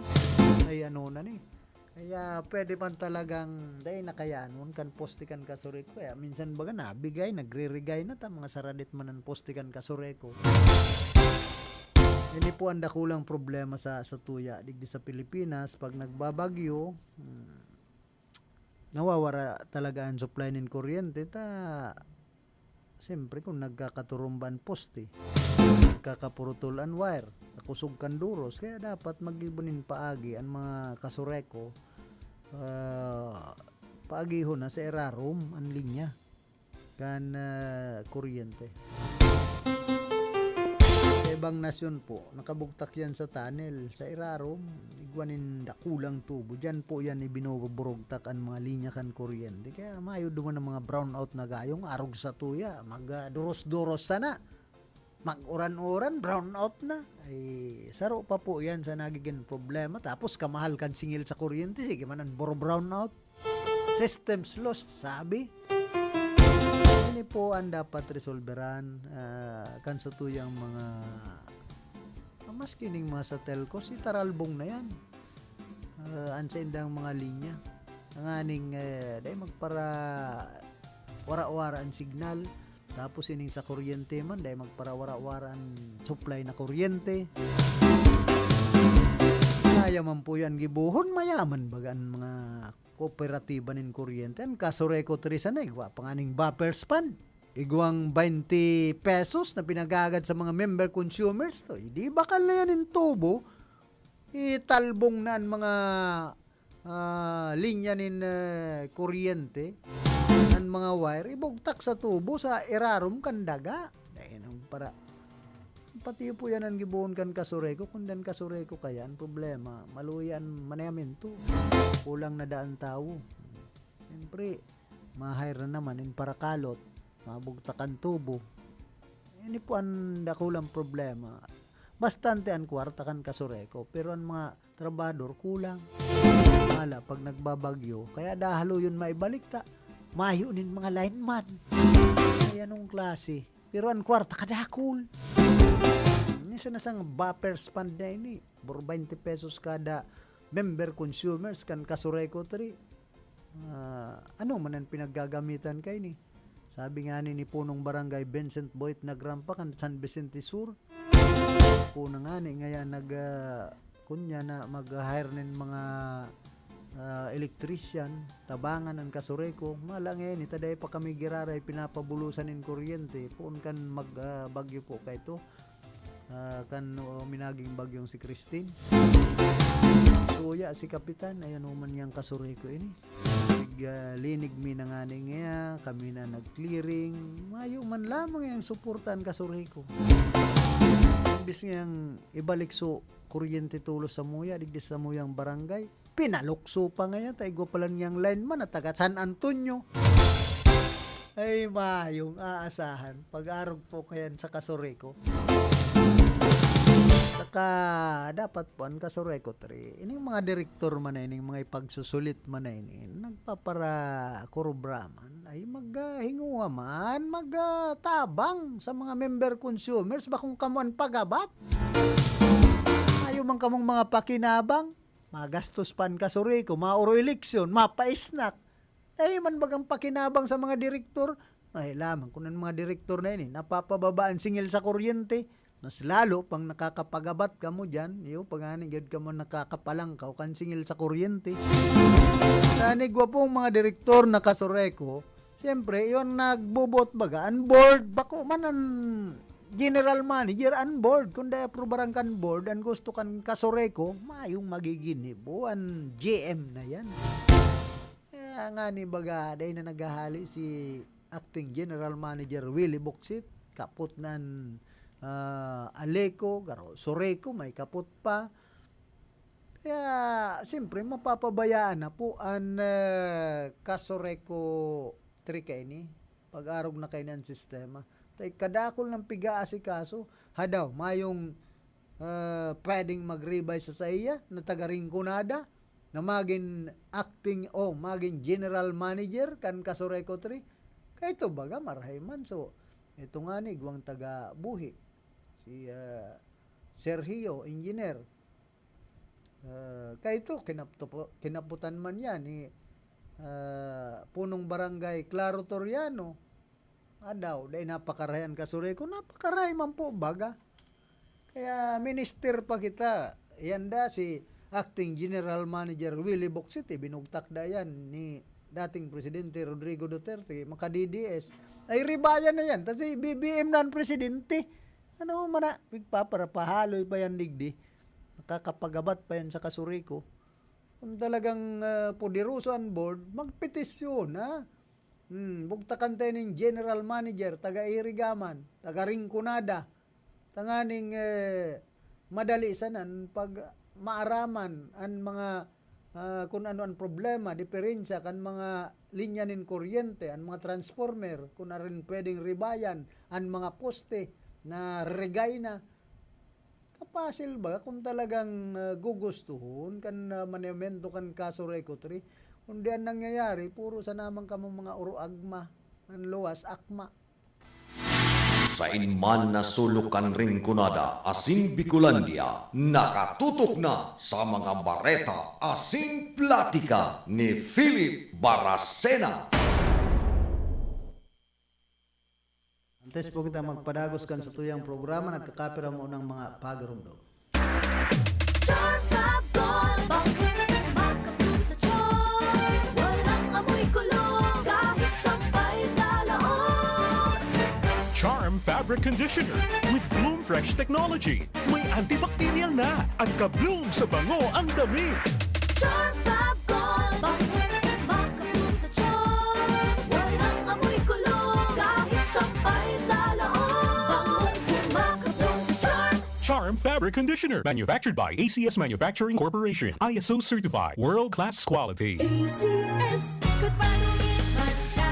Ay, ano na ni. Kaya pwede man talagang dai na kayanon kan poste kan Casureco. Kaya minsan baga nabigay, nagririgay na ta, mga saradit man an poste kan Casureco. Ini po ang dakulang problema sa, sa tuya, digdi sa Pilipinas, pag nagbabagyo, hmm, nawawara talaga ang supply nin kuryente, ta siyempre, kung nagkakaturumba an poste, nagkakapurutol an wire, nakusog kan duros, kaya dapat maggibo nin paagi an mga Casureco, ah, paagihon na sa irarom an linya kan, ah, kuryente. Sa ibang nasyon po, nakabugtak yan sa tunnel. Sa irarom, igwa nin dakulang tubo. Diyan po yan ibinuburugtak an mga linya kan kuryente. Kaya mayo duman ang mga brownout na gayong arog sa tuya. Mag, ah, duros-duros sana. Mag-uran-uran, brownout na. Ay, saro pa po yan sa nagiging problema. Tapos kamahal kan singil sa kuryente, sige man ang buro brownout. Systems lost, sabi. Ini po ang dapat resolveran, ah, kan sa tuyang mga, ah, maski ning mga sa telco, si taralbong na yan. Ah, an saindang mga linya. Tanganing, eh, dai magpara-, wara-wara ang signal. Tapos ining sa kuryente man, dai magparawara-wara an supply na kuryente. Kaya man po yan gibohon, mayaman baga an mga kooperatiba nin kuryente. An Casureco three sana, igwa pa nganing buffers fund. Igwang twenty pesos na pinagagad sa mga member consumers to. Di bakal na yan in tubo. Italbong na an mga, ah, linya nin, eh, kuryente, an mga wire, ibugtak sa tubo sa irarom kan daga. Dai nang para, pati po yan an gibohon kan Casureco. Kun dan Casureco kaya, an problema, maluya an manehamento. Kulang na daa an tawo. Siyempre, ma-hire na naman in parakalot, mabugtak an tubo. Ini po an dakulang problema. Bastante an kwarta kan Casureco, pero an mga trabahador kulang. Mala, pag nagbabagyo, kaya dahaloyon maibalik ta. Mayo nin mga lineman. Ay, anong klase? Pero an kwarta kadakul. Ini sana sang buffers fund na ini. Buro twenty pesos kada member consumers kan Casureco three. Ah, ano man ang pinaggagamitan kaini? Sabi nga ni, ni Punong Barangay Vincent Boit Nagrampa kan San Vicente Sur, ako na nga ni ngayon nag, ah, kunya na mag-hire nin mga, ah, electrician, tabangan an Casureco. Mala ngayon, ita dai pa kami giraray pinapabulusan nin kuryente, poon kan mag, ah, bagyo po kaito. Ah, kan, o, minaging bagyong si Christine. Suya si Kapitan, ayan naman yang Casureco ini. Lig, ah, linig mi na nga ni nga, kami na nag-clearing. Mayo man lamang yang suporta an Casureco. Imbis ngayang ibalik so kuryente tulos sa muya, digdi sa muyang barangay. Pinalukso pa ngayon, ta igwa pa lang niyang lineman na taga San Antonio. Ay, mayong aasahan. Pag-arog po kayan sa Casureco. Saka, dapat po, ang Casureco three, ining mga direktor man na ining mga ipagsusulit man na ini, nagpaparakurubra man, ay maghinguha man, magtabang sa mga member consumers, bakong kamo an pagabat. Ayaw man kamong mga pakinabang. Magastos pa an Casureco, maoro eleksyon, mapa-snack. Eh, man bagang pakinabang sa mga direktor. Ay, lamang kung ang mga direktor na ini, napapababa ang singil sa kuryente, mas lalo pang nakakapagabat kamo diyan, iyo, pag ani gyud kamo nakakapalangkaw kan singil sa kuryente. Sa ni gwapong mga direktor na Casureco, siyempre, iyo ang nagbubuot baga, ang board, bako man ang general manager, ang board. Kung dai aprubaran kan board, ang gusto kan Casureco, mayong magiginibo, ang G M na yan. Kaya nga ni baga, dai na naghahali si Acting General Manager Willie Boksit, kapot na an, ah, Aleco, garo, Soreco, may kapot pa. Kaya, siyempre, mapapabayaan na po an, eh, Casureco three kaini. Pag-arog na kaini an sistema. Tay kadakul ng piga-asikaso. Hadaw, mayong, eh, pwedeng mag-revise sa saiya na taga Rinconada, na magin acting o magin general manager kan Casureco three. Kaya ito, baga, marahay man. So, ito nga ni, igwang taga Buhi. Si, eh, Sergio, engineer. Ah, kaito, kinapto-, kinaputan man yan ni, ah, punong barangay Claro Toriano. Adaw, dai napakarahay an Casureco, napakarahay man po, baga. Kaya minister pa kita. Yan da, si Acting General Manager Willie Bocsit, binugtak da yan ni dating Presidente Rodrigo Duterte, maka-D D S. Ay, ribayan na yan. Kasi B B M na ang presidente. Ano man na, pigpaparapahaloy pa yan digdi. Nakakapagabat pa yan sa Casureco. Kung talagang, ah, poderoso ang board, magpetisyon, ha? Hmm, bugtakan tayo ning general manager, taga Irigaman, taga Rinconada. Tanganing, eh, madali sanan pag maaraman an mga, ah, kun ano an problema, diferensya kan mga linya nin kuryente, an mga transformer, kun arin pwedeng ribayan, an mga poste na regay na. Kapasil ba kung talagang, ah, gugustuhon kan, ah, manemento kan Casureco three? Kundi an nangyayari, puro sa naman kamong mga uruagma, an luwas, akma. Sain man na sulok kan Rinconada asin Bicolandia, nakatutok na sa mga bareta asin platika ni Philip Baracena. Antes po kita magpadagos kan satuyang programa, nagkakapira mo ng mga pagarumdom. Charm Fabric Gold, bangkong makabloom sa charm. Walang amoy kulog kahit sampay sa laog. Charm Fabric Conditioner with Bloom Fresh Technology. May antibacterial na at ka-bloom sa bango ang damit. Charm Fab Gold, bangkong makabloom sa charm. Walang amoy kulog kahit sampay sa laog. Bangkong makabloom sa charm. Charm Fabric Conditioner, manufactured by A C S Manufacturing Corporation, I S O certified, world-class quality. A C S. Good pa tumit man siya.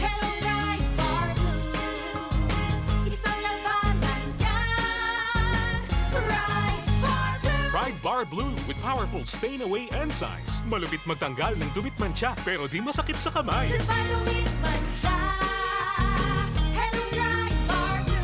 Hello, Pride Bar Blue. Isang labanan yan. Pride Bar Blue. Pride Bar Blue with powerful stain away enzymes. Malupit magtanggal ng dumi at mantsa, pero di masakit sa kamay. Good pa tumit man siya. Hello, Pride Bar Blue.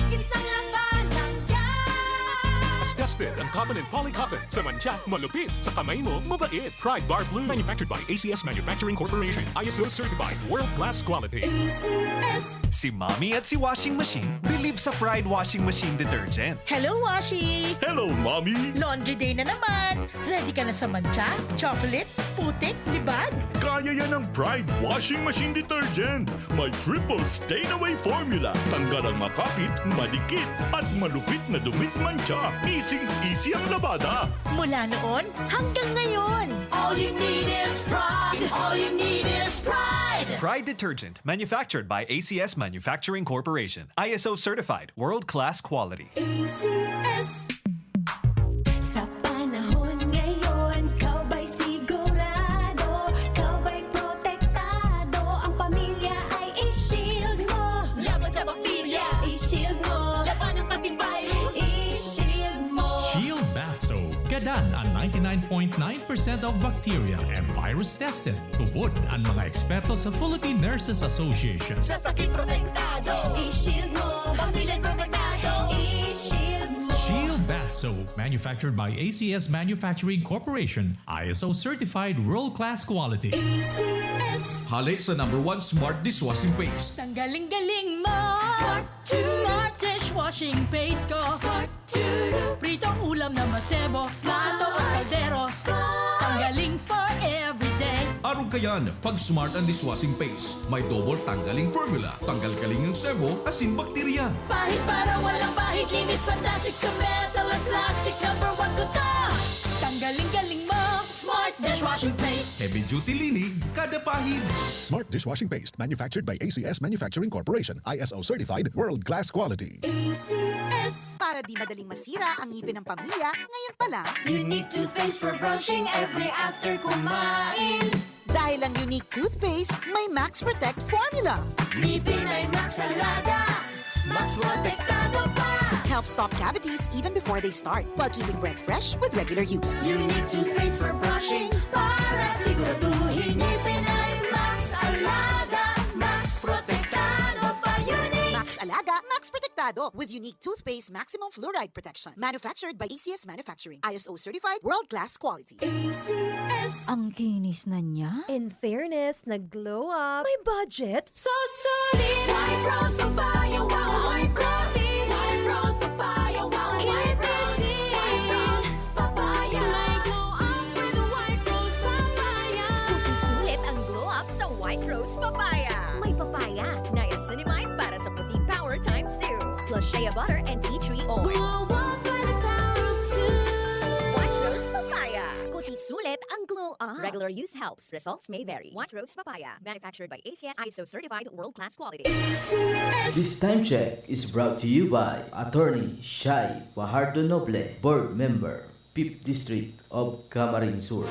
Isang labanan yan. Mas tested ang cotton and polycotton. Sa mantsa, malupit. Sa kamay mo, mabait. Pride Bar Blue. Manufactured by A C S Manufacturing Corporation. I S O certified. World class quality. A C S. Si Mommy at si Washing Machine believe sa Pride Washing Machine Detergent. Hello, Washi! Hello, Mommy! Laundry day na naman! Ready ka na sa mantsa, chocolate, putik, libag? Kaya yan ng Pride Washing Machine Detergent. May triple stain away formula. Tanggal ang makapit, madikit, at malupit na dumi at mantsa. Easy-easy ang labada. Mula noon hanggang ngayon. All you need is pride. All you need is pride. Pride Detergent, manufactured by A C S Manufacturing Corporation. I S O certified, world-class quality. A C S. Sa panahon ngayon, ikaw ba'y sigurado? Ikaw ba'y protektado? Ang pamilya ay i-shield mo. Laban sa bakterya, i-shield mo. Labanan pati virus, i-shield mo. Shield Bath Soap. Gadan an ninety-nine point nine percent of bacteria and virus tested. Tubod an mga eksperto sa Philippine Nurses Association. Sa sakit protektado, i-shield mo. Pamilya protektado, i-shield mo. Shield Bath Soap, manufactured by A C S Manufacturing Corporation, I S O certified world-class quality. A C S. Hale sa number one smart dishwashing paste. Tanggaling galing mo! Smart to. Smart dishwashing paste ko! Smart to. Pritong ulam na masebo, plato o kaldero. Tanggaling for everyday. Arog kayan, pag smart ang dishwashing paste. May double tanggaling formula. Tanggal galing ang sebo, asin bakterya. Pahid para walang bahid, linis fantastic sa metal at plastic. Number one ko to. Tanggaling galing mo! Smart Dishwashing paste. Heavy duty linig, kada pahid. Smart dishwashing paste, manufactured by A C S Manufacturing Corporation, I S O certified, world class quality. A C S. Para di madaling masira ang ngipin ng pamilya, ngayon pa lang. Unique toothpaste for brushing every after kumain. Dahil ang Unique Toothpaste may Max Protect Formula. Ngipin ay Max Alaga, Max Protektado pa. Help stop cavities even before they start, while keeping breath fresh with regular use. Unique toothpaste for brushing para siguraduhin ngipin ay Max Alaga, Max Protektado pa. Unique. Max Alaga, Max Protektado with Unique Toothpaste Maximum Fluoride Protection. Manufactured by A C S Manufacturing. I S O certified, world class quality. A C S. Ang kinis na niya. In fairness, nag-glow up. May budget? So solid! White Rose Papaya, wow! White Rose! White Rose Papaya, wow! White Rose! White Rose Papaya! May glow up with White Rose Papaya! Puti sulit ang glow up sa White Rose Papaya. May papaya, niacinamide para sa puti power times two. Plus shea butter and tea tree oil. Glow up by the power of two. White Rose Papaya. Puti sulit ang glow up. Regular use helps. Results may vary. White Rose Papaya. Manufactured by A C S, I S O certified, world class quality. A C S. This time check is brought to you by Attorney Shai Fajardo Noble, Board Member, Fifth District of Camarines Sur.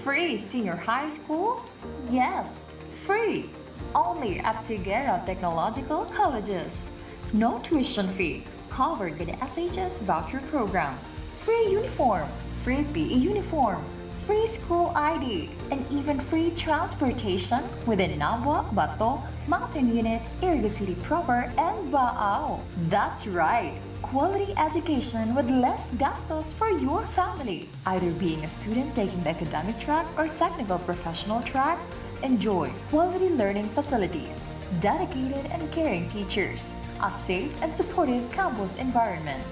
Free senior high school? Yes, free. Only at Sigera Technological Colleges. No tuition fee. Covered by the S H S voucher program. Free uniform, free P E uniform, free school I D, and even free transportation within Nabua, Bato, Mountain Unit, Iriga City Proper, and Baao. That's right! Quality education with less gastos for your family. Either being a student taking the academic track or technical professional track, enjoy quality learning facilities, dedicated and caring teachers, a safe and supportive campus environment.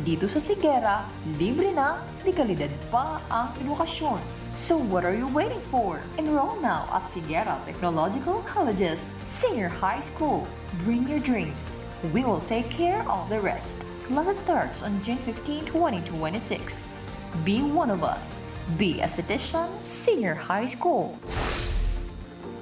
Dito sa Sigera, libre na, de kalidad pa ang edukasyon. So what are you waiting for? Enroll now at Sigera Technological College's Senior High School. Bring your dreams. We will take care of the rest. Class starts on June fifteen, twenty twenty-six. Be one of us. Be a Citizen Senior High School.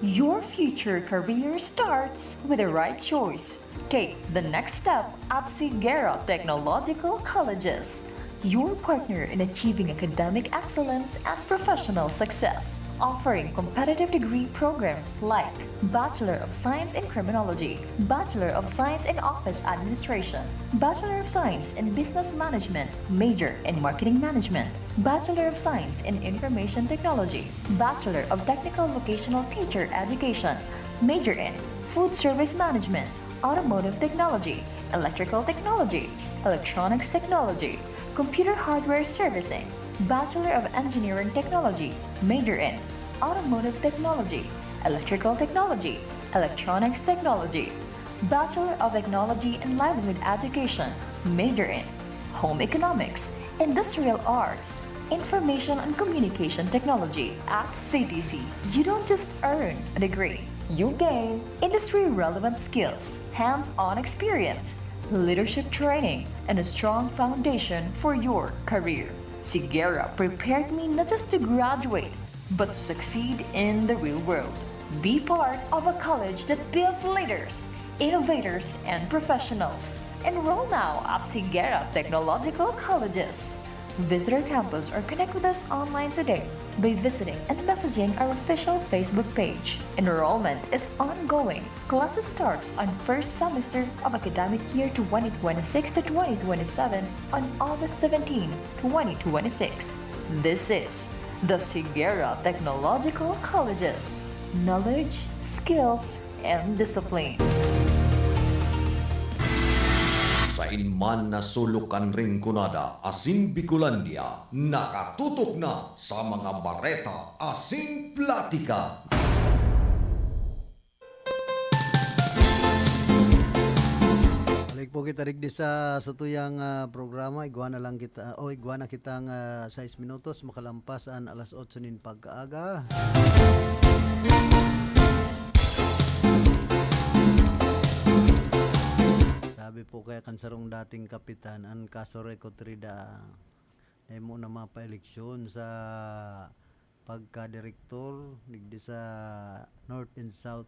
Your future career starts with the right choice. Take the next step at Sigera Technological Colleges, your partner in achieving academic excellence and professional success. Offering competitive degree programs like Bachelor of Science in Criminology, Bachelor of Science in Office Administration, Bachelor of Science in Business Management, major in Marketing Management, Bachelor of Science in Information Technology, Bachelor of Technical Vocational Teacher Education, major in Food Service Management, Automotive Technology, Electrical Technology, Electronics Technology, Computer Hardware Servicing, Bachelor of Engineering Technology, major in Automotive Technology, Electrical Technology, Electronics Technology, Bachelor of Technology in Livelihood Education, major in Home Economics, Industrial Arts, Information and Communication Technology. At C T C, you don't just earn a degree, you gain industry-relevant skills, hands-on experience, leadership training, and a strong foundation for your career. Sigera prepared me not just to graduate, but to succeed in the real world. Be part of a college that builds leaders, innovators, and professionals. Enroll now at Sigera Technological Colleges. Visit our campus or connect with us online today by visiting and messaging our official Facebook page. Enrollment is ongoing. Classes starts on first semester of academic year twenty twenty-six to twenty twenty-seven on August seventeen, twenty twenty-six. This is the Sigera Technological Colleges. Knowledge, skills, and discipline. Sain man na sulok kan Rinconada asin Bicolandia, nakatutok na sa mga bareta asin platika. Balik po kita digdi sa, sa tuyang, ah, programa. Igwa na lang kita, o igwa na kitang, ah, sais minutos makalampas an alas otso nin pagkaaga. Sabi po kaya kan sarong dating kapitan, an kaso reko trida, Dai mo na mapaeleksyon sa pagkadirektor digdi sa North and South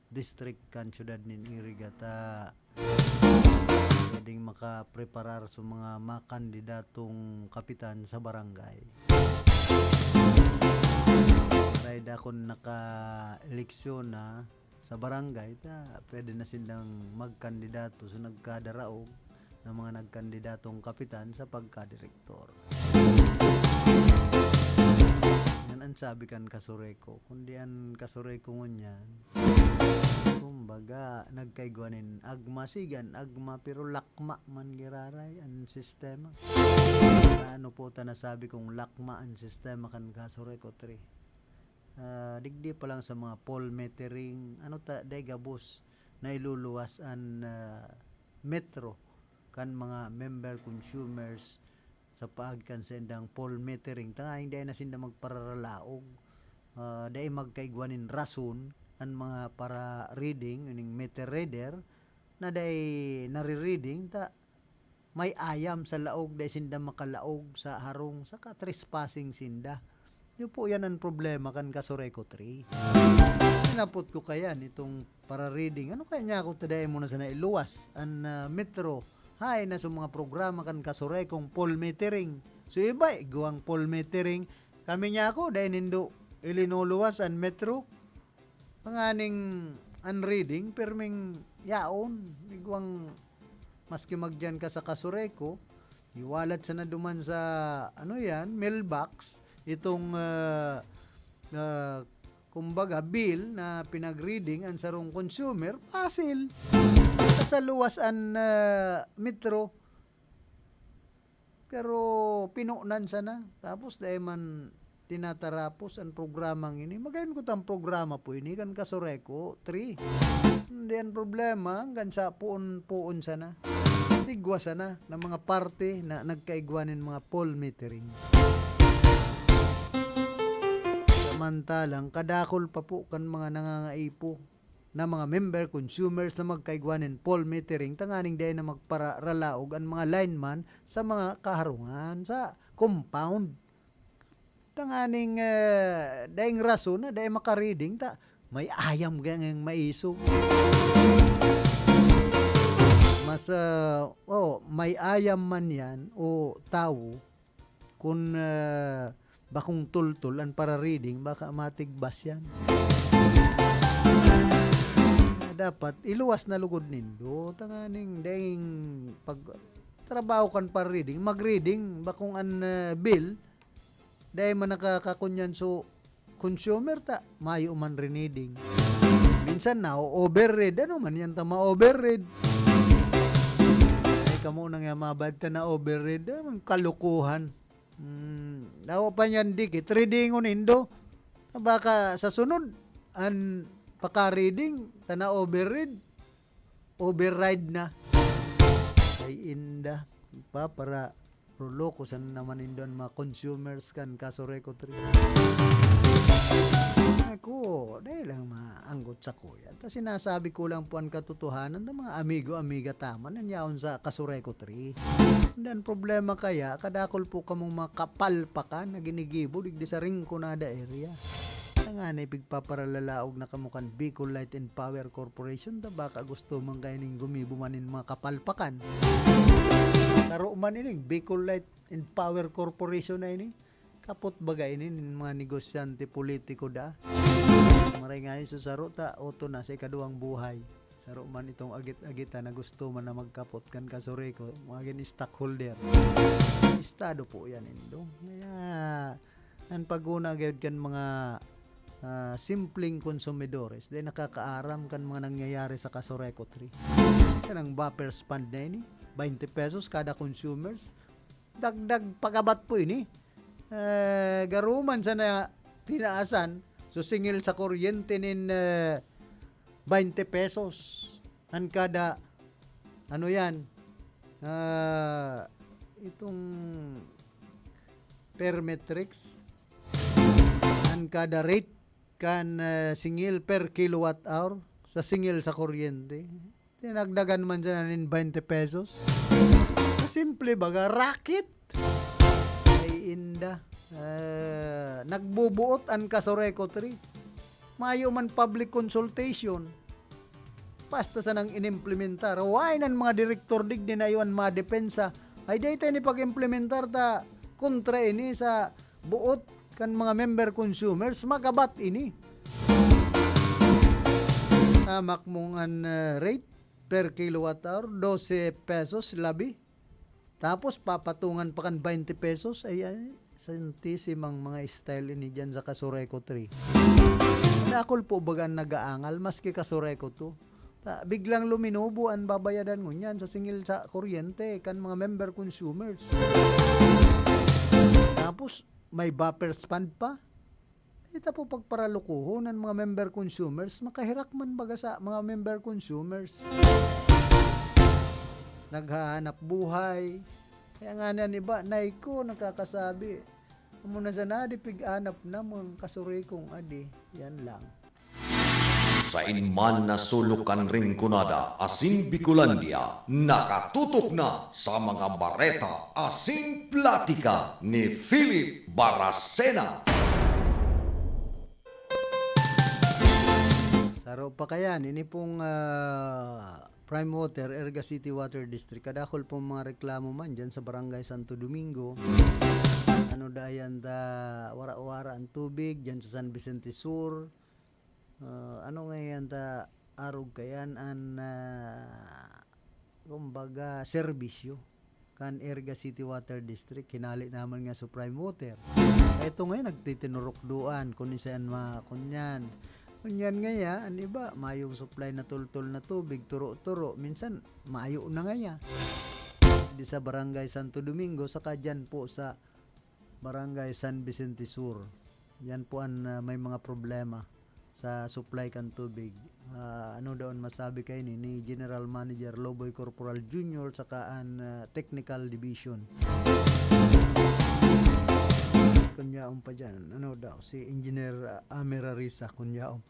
District kan siyudad nin Iriga, ta pwedeng makapreparar sa mga makandidatong kapitan sa barangay. Dai dakon nakaeleksyon na sa barangay, ta pwede na sindang magkandidato. So, nagkadaraog na mga nagkandidatong kapitan sa pagkadirektor. Yan ang sabi kan Kasureco. Kundi an Kasureco ngunyan, kumbaga, nagkaigwa nin agma, sigan, agma, pero lakma man giraray an sistema. Ano po ta nasabi kung lakma an sistema kan Kasureco three? Ah, digdi pa lang sa mga poll metering, ano ta, dai gabos na iluluwas an, ah, Metro kan mga member consumers sa paagi kan saindang poll metering, tanganing dai na sinda magpararalaog. Ah, dai magkaigwa nin rason an mga para-reading, ining meter reader, na dai nare-reading, ta may ayam sa laog, dai sinda makalaog sa harong, saka trespassing sinda. Yun po, yan ang problema kan Kasureco three. Hinapot ko kaya nitong para-reading, ano kaya niya ako ta dai mo na sana iluwas an, ah, Metro? Haen na sa mga programa kan Kasurecong poll metering. So, iba, igwang poll metering. Kami niya ako, dai nindo ilinuluwas an Metro. Tanganing an reading, pirming yaon, igwang, maski magdiyan ka sa Kasureco, iwalat sana duman sa, ano yan, mailbox, itong, ah, ah, kumbaga, bill na pinag-reading ang sarong consumer, pasil. Sa luwas an, ah, Metro, pero pinunan sana. Tapos dai man tinatarapos an programang ini. Magayon ko tang programa po ini kan Kasureco three. Hindi an problema, hanggang sa puon-puon sana. Igwa sana ng mga parte na nagkaigwa nin mga poll metering. Samantalang, kadakol pa po kan mga nangangaipo na mga member, consumers na magkaigwa nin poll metering tanganing dai na magpararalaog an mga lineman sa mga kaharungan, sa compound. Tanganing, eh, daing rason na dai maka-reading ta may ayam gayang maiso. Mas, ah, oh, may ayam man yan o tawo, kun, ah, bakong tultol an para-reading, baka matigbas yan. Dapat iluwas na lugod nindo, tanganing daing pag-trabaho kan para-reading, mag-reading, bakong an, ah, bill, dai man nakakakunyan so consumer ta, mayo man riniding. Minsan na-overread. Ano man yan ta ma-overread? Ay, kamo na nga mabad ta na-overread. Ah, mga kalokohan. Hmm, dawa pa niyan dikit. Readingon nindo. Baka sa sunod, an paka-reading, ta na-overread. Override na. Ay, inda. Papara-, Pero loko sana naman nindo an mga consumers kan Kasureco three. Ako, dai lang maanggot sa kuya. Ta sinasabi ko lang po an katotohanan ta mga amigo-amiga ta man an yaon sa Kasureco three. An problema kaya, kadakol po kamong mga kapalpakan na ginigibo digdi sa Rinconada area. Tanganing pigpaparalalaog na kamo kan Bicol Light and Power Corporation, ta baka gusto man kayo ning gumibo man nin mga kapalpakan. Saro man ining Bicol Light and Power Corporation na ini. Kapot baga ini nin mga negosyante, politiko da. Maray nga ini sa saro ta, oto na sa ikaduwang buhay. Saro man itong agit-agita na gusto man na magkapot kan Kasureco, mga gin stockholder. Estado po yan, indong. Kaya, an paguna gayud kan mga, ah, simpleng konsumidores, dai nakakaaram kan mga nangyayari sa Kasureco three. Yan ang buffers fund na ini, twenty pesos kada consumers. Dagdag pagabat po ini. Eh, garuman sana tinaasan, so singil sa kuryente nin, eh, twenty pesos an kada, ano yan, ah, itong per metrics, an kada rate kan, eh, singil per kilowatt hour sa singil sa kuryente. Dinagdagan man siya nin twenty pesos. Sa simple baga, racket. da. Ah, nagbubuot an Casureco three. Mayo man public consultation. Basta sanang inimplementar. Why nan mga direktor digdi na iyo an madepensa? Ay, dai ta ini pag-implementar ta kontra ini sa buot kan mga member consumers, magabat ini. Tamak mong an, ah, rate per kilowatt hour, dose pesos labi. Tapos papatungan pa kan twenty pesos, ay, ay, santisimang mga style ini diyan sa Casureco three. Dakul po baga an nagaangal, maski Casureco two. Ta, biglang luminubo an babayadan ngunyan sa singil sa kuryente kan mga member consumers. Tapos, may buffers fund pa. Ita po pagparalukuhon an mga member consumers, makahirak man baga sa mga member consumers. Naghahanap buhay. Kaya nga niyan iba, Nay ko, nakakasabi, "Amo na sana, di pig-anap na, mga Casurecong adi." Yan lang. Sain man na sulok kan Rinconada asin Bicolandia, nakatutok na sa mga bareta asin platika ni Philip Baracena. Saro pa kayan, ini pong, ah, Prime Water, Erga City Water District. Kadakul pong mga reklamo man dyan sa Barangay Santo Domingo. Ano da yan ta, wara-wara ang tubig dyan sa San Vicente Sur. Ah, ano nga yan ta, arog kayan an, ah, kumbaga, serbisyo kan Erga City Water District, hinali naman nga sa Prime Water. Eto ngayon, nagtitinurukduan, kun saan ma-, kunyan. Kunyan ngaya, an iba, mayong supply na tultol na tubig, turo-turo, minsan, mayo na ngaya. Di sa Barangay Santo Domingo, saka dyan po sa Barangay San Vicente Sur. Yan po an, ah, may mga problema sa supply kan tubig. Ah, ano daw an masabi kaini ni General Manager Loboy Corporal Junior saka an, ah, Technical Division? Kunyaon pa dyan, ano daw, si Engineer, ah, Amir Arisa, kunyaon.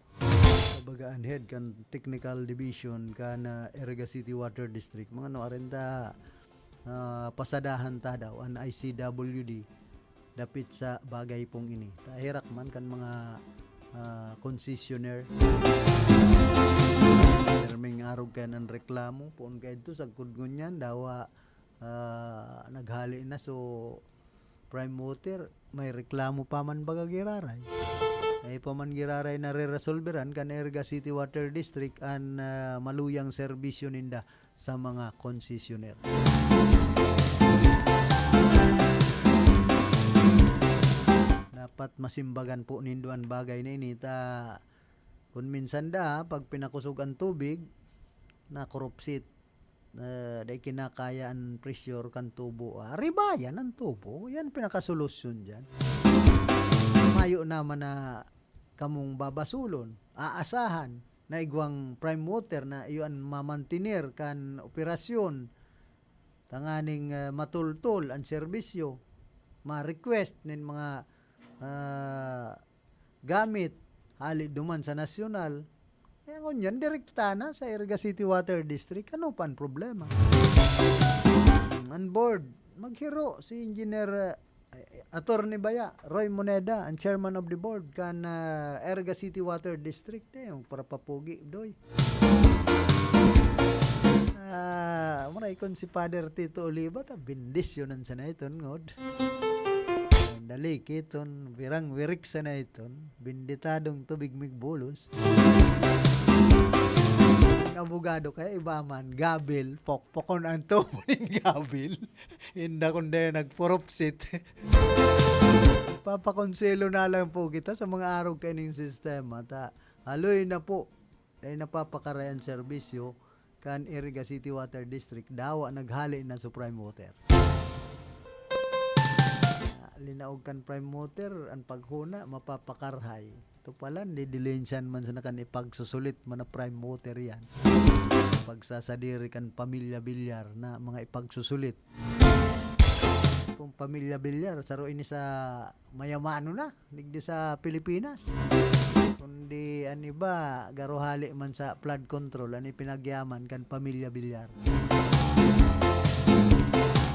Kumbaga, an head kan Technical Division kan, ah, Erga City Water District. Mga ano, arinda, ah, pasadahan ta daw an I C W D dapit sa bagay pong ini. Kahirak man kan mga, ah, concessionaire. Pirming arog kayan an reklamo, poon kaidto, sagkod ngunyan, dawa, ah, naghali na, so, Prime Water, may reklamo pa man baga giraray. Ay pa man giraray nareresolberan kan Erga City Water District an, ah, maluyang serbisyo ninda sa mga konsesyoner. Dapat masimbagan po nindo an bagay na ini ta kun minsan da, pag pinakusog an tubig, nakurupsit. Ah, dai kinakaya an pressure kan tubo. Ah, ribayan an tubo. Yan pinakasolusyon diyan. Mayo naman na kamong babasulon, aasahan na igwang Prime Water na iyo an mamantener kan operasyon tanganing, ah, matultol an serbisyo, ma-request nin mga, ah, gamit hali duman sa nasyonal. Kaya ngunyan, direkta na sa Erga City Water District. Ano pa ang problema? Ang board, maghiro si Engineer, ah, Attorney Baya, Roy Moneda, ang chairman of the board kan, ah, Erga City Water District. Eh, yung parapapugi, doy. Ah, maray kon si Father Tito Oliva, ta bendisyonan sana iton, ngod. Dali, kiton, wirang-wirik sana iton. Benditadong tubig migbulos. Ang abogado kaya iba man, gabil, pokpokon ang tubo nin gabil. Inda kundi nagpurupsit. Papakonselo na lang po kita sa mga arog kaining sistema. Ta, haloy na po. Dahil napapakaray ang serbisyo kan Iriga City Water District, dawa naghali na sa Prime Water. Ah, linaog kan Prime Water, ang paghuna, mapapakarhay. Ito pala, didilensyan man sa nakan ipagsusulit man na Prime Water yan. Pagsasadiri kan Pamilya Villar na mga ipagsusulit. Kung Pamilya Villar, saro ini sa mayamano na, digdi sa Pilipinas. Kundi an iba, garo hali man sa flood control, an ipinagyaman kan Pamilya Villar.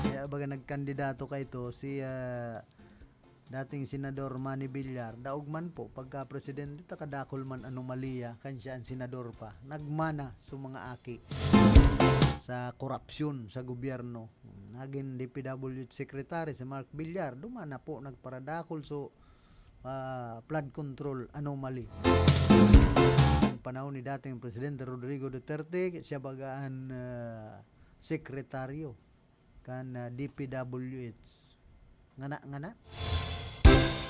Kaya baga nagkandidato ka ito, si, ah, dating Senador Manny Villar, daog man po, pagka presidente, ta kadakul man anomalya, kan siya an senador pa. Nagmana sa mga aki sa korupsyon sa gobyerno. Naging D P W H secretary si Mark Villar, dumana po, nagparadakul so, ah, flood control anomaly. Ang panahon ni dating Presidente Rodrigo Duterte, siya baga an, ah, sekretaryo kan, ah, D P W H. Ngana, ngana?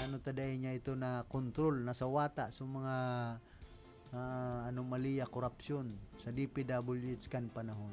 Ano ta dai niya ito na control, nasawata sa mga, ah, anomalya, korupsyon sa D P W H kan panahon.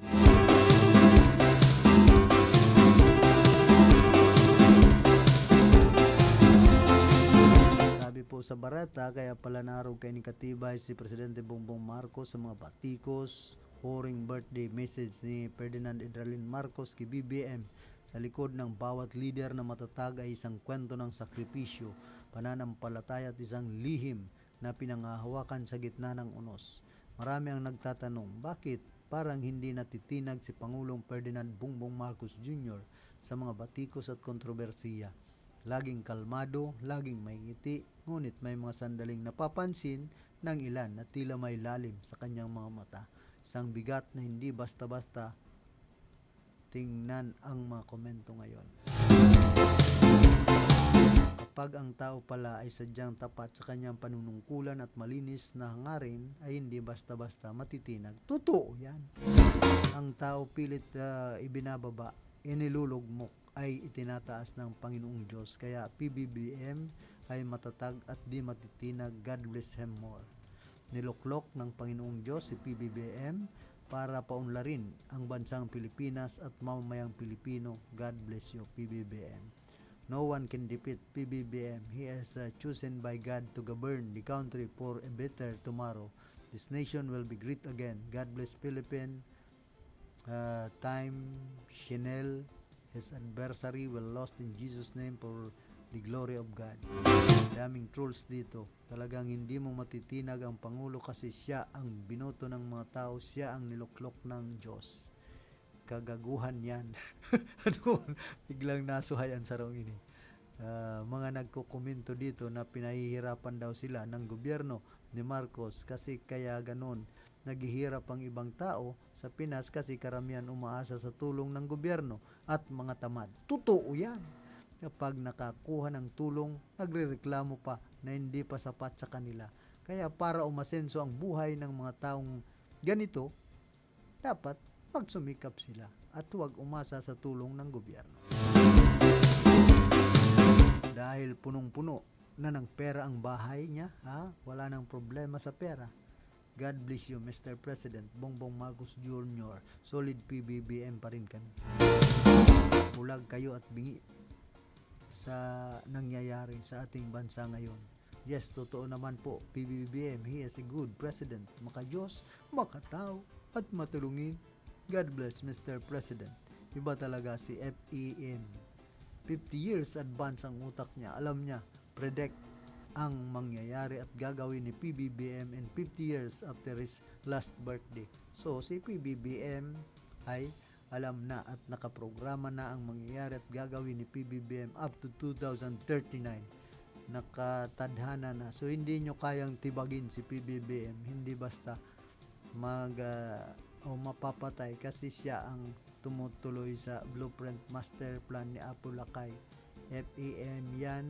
Sabi po sa bareta, kaya pala narog kay ni katibay si Presidente Bongbong Marcos sa mga batikos, huring birthday message ni Ferdinand Edralin Marcos ki B B M. Sa likod ng bawat lider na matatag ay isang kwento ng sakripisyo, pananampalataya at isang lihim na pinangahawakan sa gitna ng unos. Marami ang nagtatanong, bakit parang hindi natitinag si Pangulong Ferdinand Bongbong Marcos Junior sa mga batikos at kontrobersiya? Laging kalmado, laging may ngiti, ngunit may mga sandaling napapansin ng ilan na tila may lalim sa kanyang mga mata. Isang bigat na hindi basta-basta tingnan ang mga komento ngayon. Kapag ang tao pala ay sadyang tapat sa kanyang panunungkulan at malinis na hangarin, ay hindi basta-basta matitinag. Totoo yan. Ang tao pilit, ah, ibinababa, inilulugmok, ay itinataas ng Panginoong Diyos. Kaya P B B M ay matatag at di matitinag. God bless him more. Niluklok ng Panginoong Diyos si P B B M para paunlarin ang bansang Pilipinas at mamamayang Pilipino. God bless you, P B B M. No one can defeat P B B M. He is, uh, chosen by God to govern the country for a better tomorrow. This nation will be great again. God bless Philippine. Uh, time, Chanel, his adversary will lost in Jesus' name for the glory of God. Daming trolls dito. Talagang hindi mo matitinag ang Pangulo kasi siya ang binoto ng mga tao, siya ang niluklok ng Diyos. Kagaguhan yan. Ano? Biglang nasuhay ang sarong ini. Ah, mga nagkokomento dito na pinahihirapan daw sila ng gobyerno ni Marcos kasi kaya ganon naghihirap ang ibang tao sa Pinas kasi karamihan umaasa sa tulong ng gobyerno at mga tamad. Totoo yan. Kapag nakakuha ng tulong, nagrereklamo pa na hindi pa sapat sa kanila. Kaya para umasenso ang buhay ng mga taong ganito, dapat magsumikap sila at huwag umasa sa tulong ng gobyerno. Dahil punong-puno na ng pera ang bahay niya, ha? Wala nang problema sa pera. God bless you, Mister President Bongbong Marcos Junior. Solid P B B M pa rin kami. Bulag kayo at bingi sa nangyayari sa ating bansa ngayon. Yes, totoo naman po, P B B M, he is a good president. Makadiyos, makatao, at matulungin. God bless, Mister President. Iba talaga si F E M. Fifty years advance ang utak niya. Alam niya, predict ang mangyayari at gagawin ni P B B M in fifty years after his last birthday. So, si P B B M ay alam na at nakaprograma na ang mangyayari at gagawin ni P B B M up to two thousand thirty-nine. Nakatadhana na. So, hindi nyo kayang tibagin si P B B M. Hindi basta mag, ah, o mapapatay kasi siya ang tumutuloy sa blueprint master plan ni Apo Lakay. F E M yan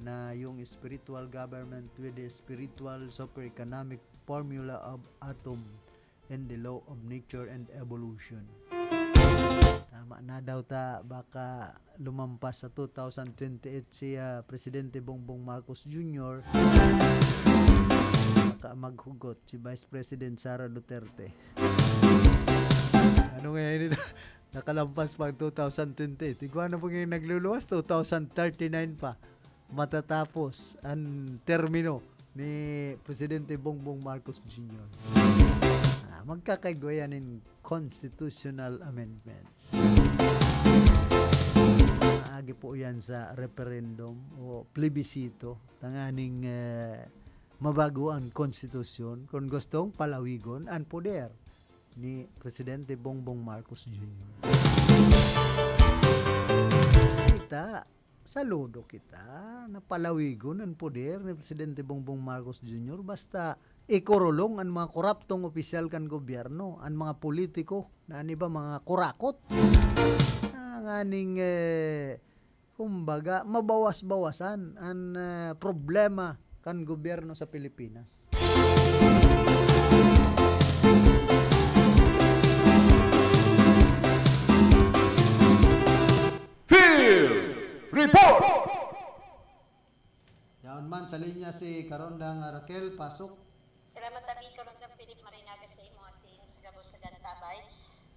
na yung spiritual government with the spiritual super economic formula of atom and the law of nature and evolution. Tama na daw ta, baka lumampas sa two thousand twenty-eight si, ah, Presidente Bongbong Marcos Junior. Baka maghugot si Vice President Sara Duterte. Ano ngayon ito? Nakalampas pa ang two thousand twenty-eight. Igwa na po ngayon nagluluwas, two thousand thirty-nine pa matatapos ang termino ni Presidente Bongbong Marcos Junior. Ah, magkakaigwa yan in constitutional amendments. Maagi po yan sa referendum o plebisito, tanganing, eh, mabago ang konstitusyon kung gustong palawigon ang poder ni Presidente Bongbong Marcos Junior. Kita, Saludo kita na palawigon an poder ni Presidente Bongbong Marcos Junior, basta ikurulong an mga koraptong opisyal kan gobyerno, an mga politiko na an iba mga kurakot. Tanganing, eh, kumbaga, mabawas-bawasan an, eh, problema kan gobyerno sa Pilipinas. Field Report! Yaon man sa linya si Karondang Raquel, pasok. Salamat tabi, Karondang Philip, maray nga aga sa imo asin sa gabos sa dantabay.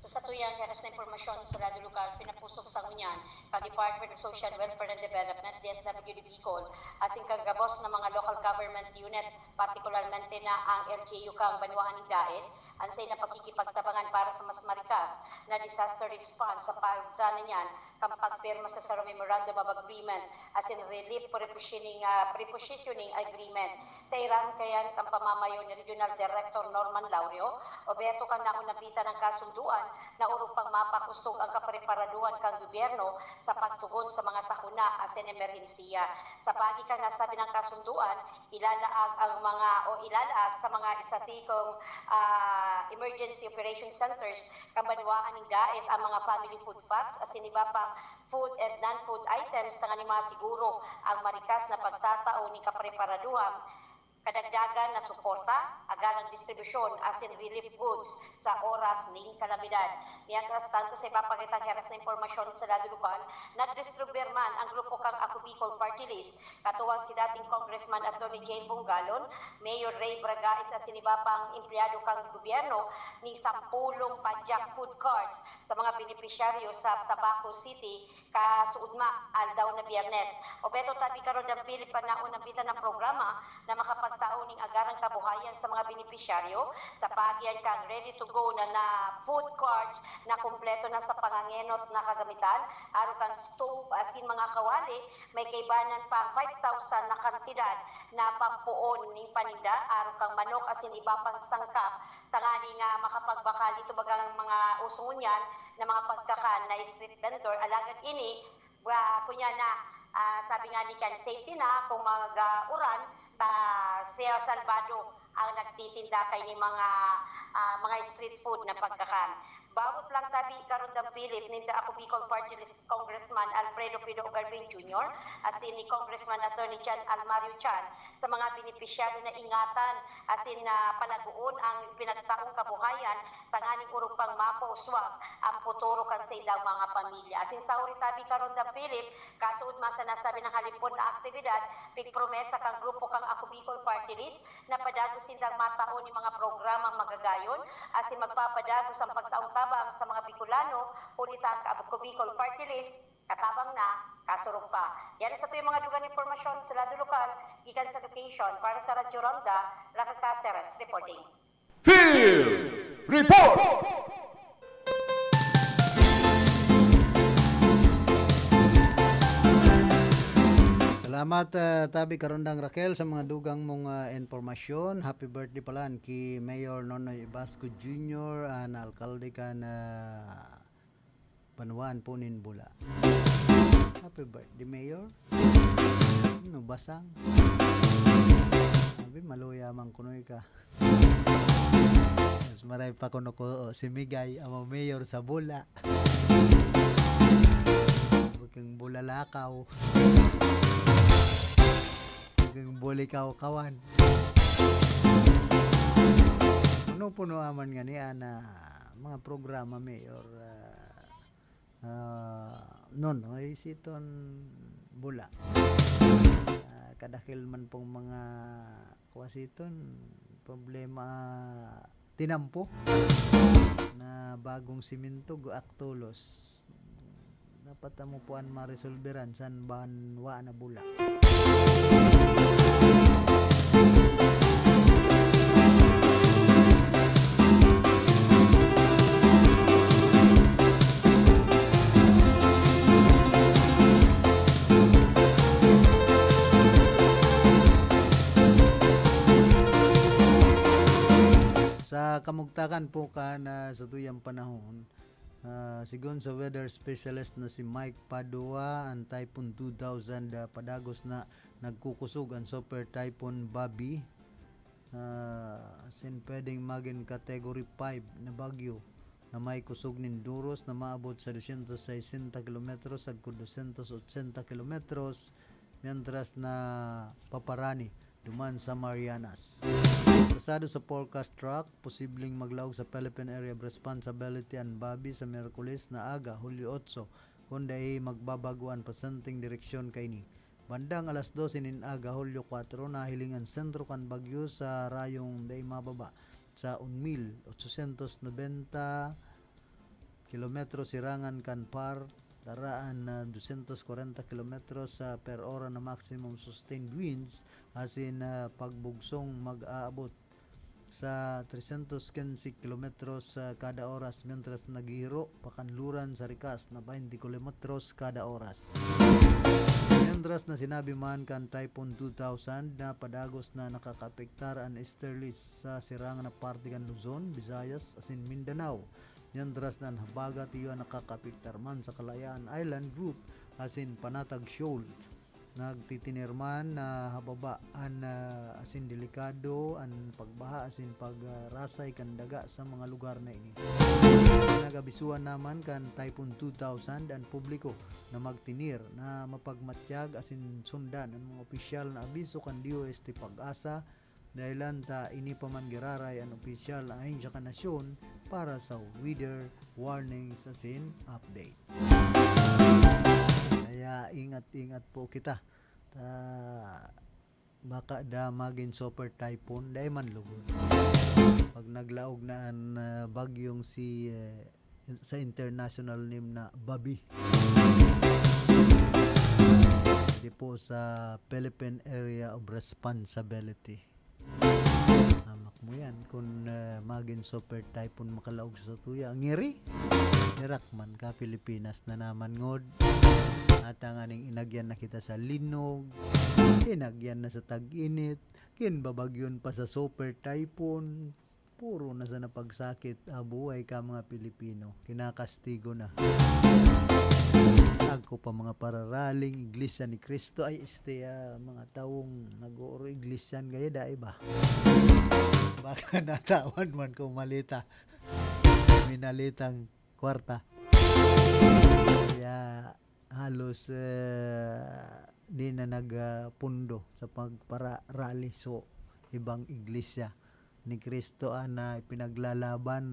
So, sa tuyang heras na impormasyon sa lado lokal, pinapusok sa ngunyan kan Department of Social Welfare and Development, D S W D Bicol, asin kan gabos na mga local government unit, partikularmente na ang L G U kan Banwaan nin Daet, an sain na pakikipagtabangan para sa mas marikas na disaster response sa pagdana niyan kan pagpirma sa sarong Memorandum of Agreement asin Relief Prepositioning, ah, Prepositioning Agreement. Sa irarom kayan kan pamamayo ni Regional Director Norman Laureo, obheto kan naunambitan na kasundoan na orog pang mapakosog an kapreparadohan kan gobyerno sa pagtugon sa mga sakuna asin emerhensiya. Sa paagi kan nasabi na kasundoan, ilalaag ang mga, o ilalaag sa mga estatikong, ah, emergency operation centers kan banwaan nin Daet ang mga family food packs asin iba pang food and non-food items tanganing masiguro ang marikas na pagtatao nin kapreparadohan, kadagdagan na suporta, agarang distribusyon asin relief goods sa oras nin kalamidad. Mientras tanto, sa iba pa kitang heras na impormasyon sa lado lokal, nagdistribuir man ang grupo kan Ako Bicol Party List, katuwang si dating Congressman Attorney Jane Bongalon, Mayor Ray Bragais asin iba pang empleyado kan gobyerno nin sampulong padyak food carts sa mga benepisyaryo sa Tabaco City, kasuodma, aldaw na Biyernes. Obheto tabi karon kan Philip, panaon ang bita ng programa na makapagtao ning agarang kabuhayan sa mga benepisyaryo sa paagi kan ready to go na, na food carts na kumpleto na sa pangangenot na kagamitan, arog kan stove asin mga kawali, may kaibanan pang five thousand na kantidad na pampoon ning paninda, arog kan manok asin iba pang sangkap, tanganing, ah, makapagbakal ito bagang mga uso ngunyan na mga pagkakan na street vendor. Alagad ini, ah, kunya na, ah, sabi nga ni kan, safety na kung mag, ah, uran, ta siya salbado ang nagtitinda kay ni mga, ah, mga street food na pagkakan. Bawot lang tabi karon kan Philip, ninda Ako Bicol Party List Congressman Alfredo Pido Garbin Junior asin ni Congressman Attorney John Almario Chan sa mga benepisyaryo na ingatan asin na palagoon ang pinagtaong kabuhayan tanganing orog pang mapauswag ang futuro kan saindang mga pamilya. Asin sa huri tabi karon kan Philip, kasuodma sa nasabi na halipon na aktibidad, pigpromesa kan grupo kan Ako Bicol Party List na padagos sindang matao nin mga programang magagayon asin magpapadagos ang pagtaong tabang sa mga Bicolano, huli ta ang Ako Bicol Party List, katabang na, kasurog pa. Yan sa tuyang mga dugang impormasyon sa lado lokal, gikan sa location, para sa Radyo Ronda, Raca Caceres reporting. Field Report! Salamat, ah, tabi Karondang Raquel, sa mga dugang mong, ah, impormasyon. Happy birthday pala ki Mayor Nonoy Ibasco Junior, ah, na alkalde kan, ah, Banwaan po nin Bula. Happy birthday, Mayor. Ano, basang? Sabi, maluya man kuno ka. Mas maray pa kuno ko, oh, si Migay, ang mayor sa Bula. Bukang Bula Lakaw. Bukang Buli Kaw-kawan. Puno-puno aman nga ni ana mga programa, Mayor, ah, ah, Nonoy, siton Bula. Ah, kadakil man pong mga kuwa siton, problema, tinampo na bagong simento, guak tolos. Dapat amo po an maresolberan san banwa na Bula. Sa kamugtakan po kan, ah, sa tuyang panahon, Ah, sigon sa weather specialist na si Mike Padua, ang Typhoon two thousand, ah, padagos na nagkukusog ang Super Typhoon Babi. Ah, asin pwedeng magin category five na bagyo na may kusog nin duros na maabot sa dosyentos sesenta kilometros sagkod dosyentos otsenta kilometros, mientras na paparani duman sa Marianas. Basado sa forecast track, posibleng maglaog sa Philippine Area of Responsibility an Babi sa Miyerkules na aga, Hulyo otso, kun dai magbabago an presenteng direksyon kaini. Bandang alas dose nin aga, Hulyo kwatro, nahiling an sentro kan bagyo sa rayong dai mababa sa one mil otsosyentos nobenta kilometro sirangan kan par, daraan na dosyentos kwarenta kilometro sa per ora na maximum sustained winds, asin, ah, pagbugsong mag-aabot sa tresyentos kinse kilometros sa kada oras, mientras naghihiro pakanluran sa rikas na baynte kilometros kada oras. Mientras na sinabi man kan Typhoon two thousand na padagos na nakakaapektar an easterlies sa sirang na parte kan Luzon, Visayas, asin Mindanao. Mientras na an Habagat iyo an nakakaapektar man sa Kalayaan Island Group asin Panatag Shoal. Nagtitinir man na hababa an, ah, asin delikado an pagbaha asin pagrasay kan daga sa mga lugar na ini. Nag-abisuan naman kan Typhoon two thousand an publiko na magtinir na mapagmatyag asin sundan an mga opisyal na abiso kan D O S T PAGASA, dahelan ta ini pa man giraray an opisyal na ahensya kan nasyon para sa weather warnings asin update. Kaya ingat-ingat po kita. Ta, baka da magin super typhoon, dai man lugod. Pag naglaog na an, ah, bagyong si, eh, sa international name na Babi. Di po sa Philippine Area of Responsibility. Hamak mo yan. Kun, ah, magin super typhoon makalaog sa satuya, ngiri? Nirak man ka, Pilipinas na naman ngod. Ata nganing inagyan na kita sa linog, inagyan na sa tag-init, kinbabagyon pa sa super typhoon. Puro na sana pagsakit, ah, buhay ka, mga Pilipino. Kinakastigo na. Ako pa mga pararaling Iglesia ni Cristo, ay, este, ah, mga taong nag-ooro iglesyan gaya, dai ba? Baka natawan man kung malita. Minalitang kwarta. Kaya halos, eh, di na nag, ah, pundo sa pagpara-rally. So, ibang iglesia ni Cristo an, ah, ipinaglalaban.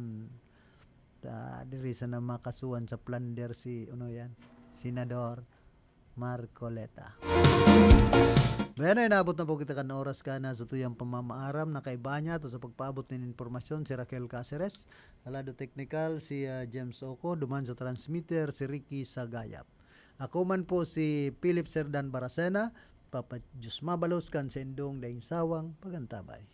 Ta, diri sana makasuhan sa plunder si, ano yan, Senador Marcoleta. Bueno, inabot na po kita kan oras ka na sa tuyang pamamaaram na kaiba niya to sa pagpaabot nin impormasyon si Raquel Caceres, sa lado teknikal si, ah, James Oco, duman sa transmitter si Ricky Sagayap. Ako man po si Philip Serdan Baracena, Papa Diyos mabalos kan sa indong daing sawang pagantabay.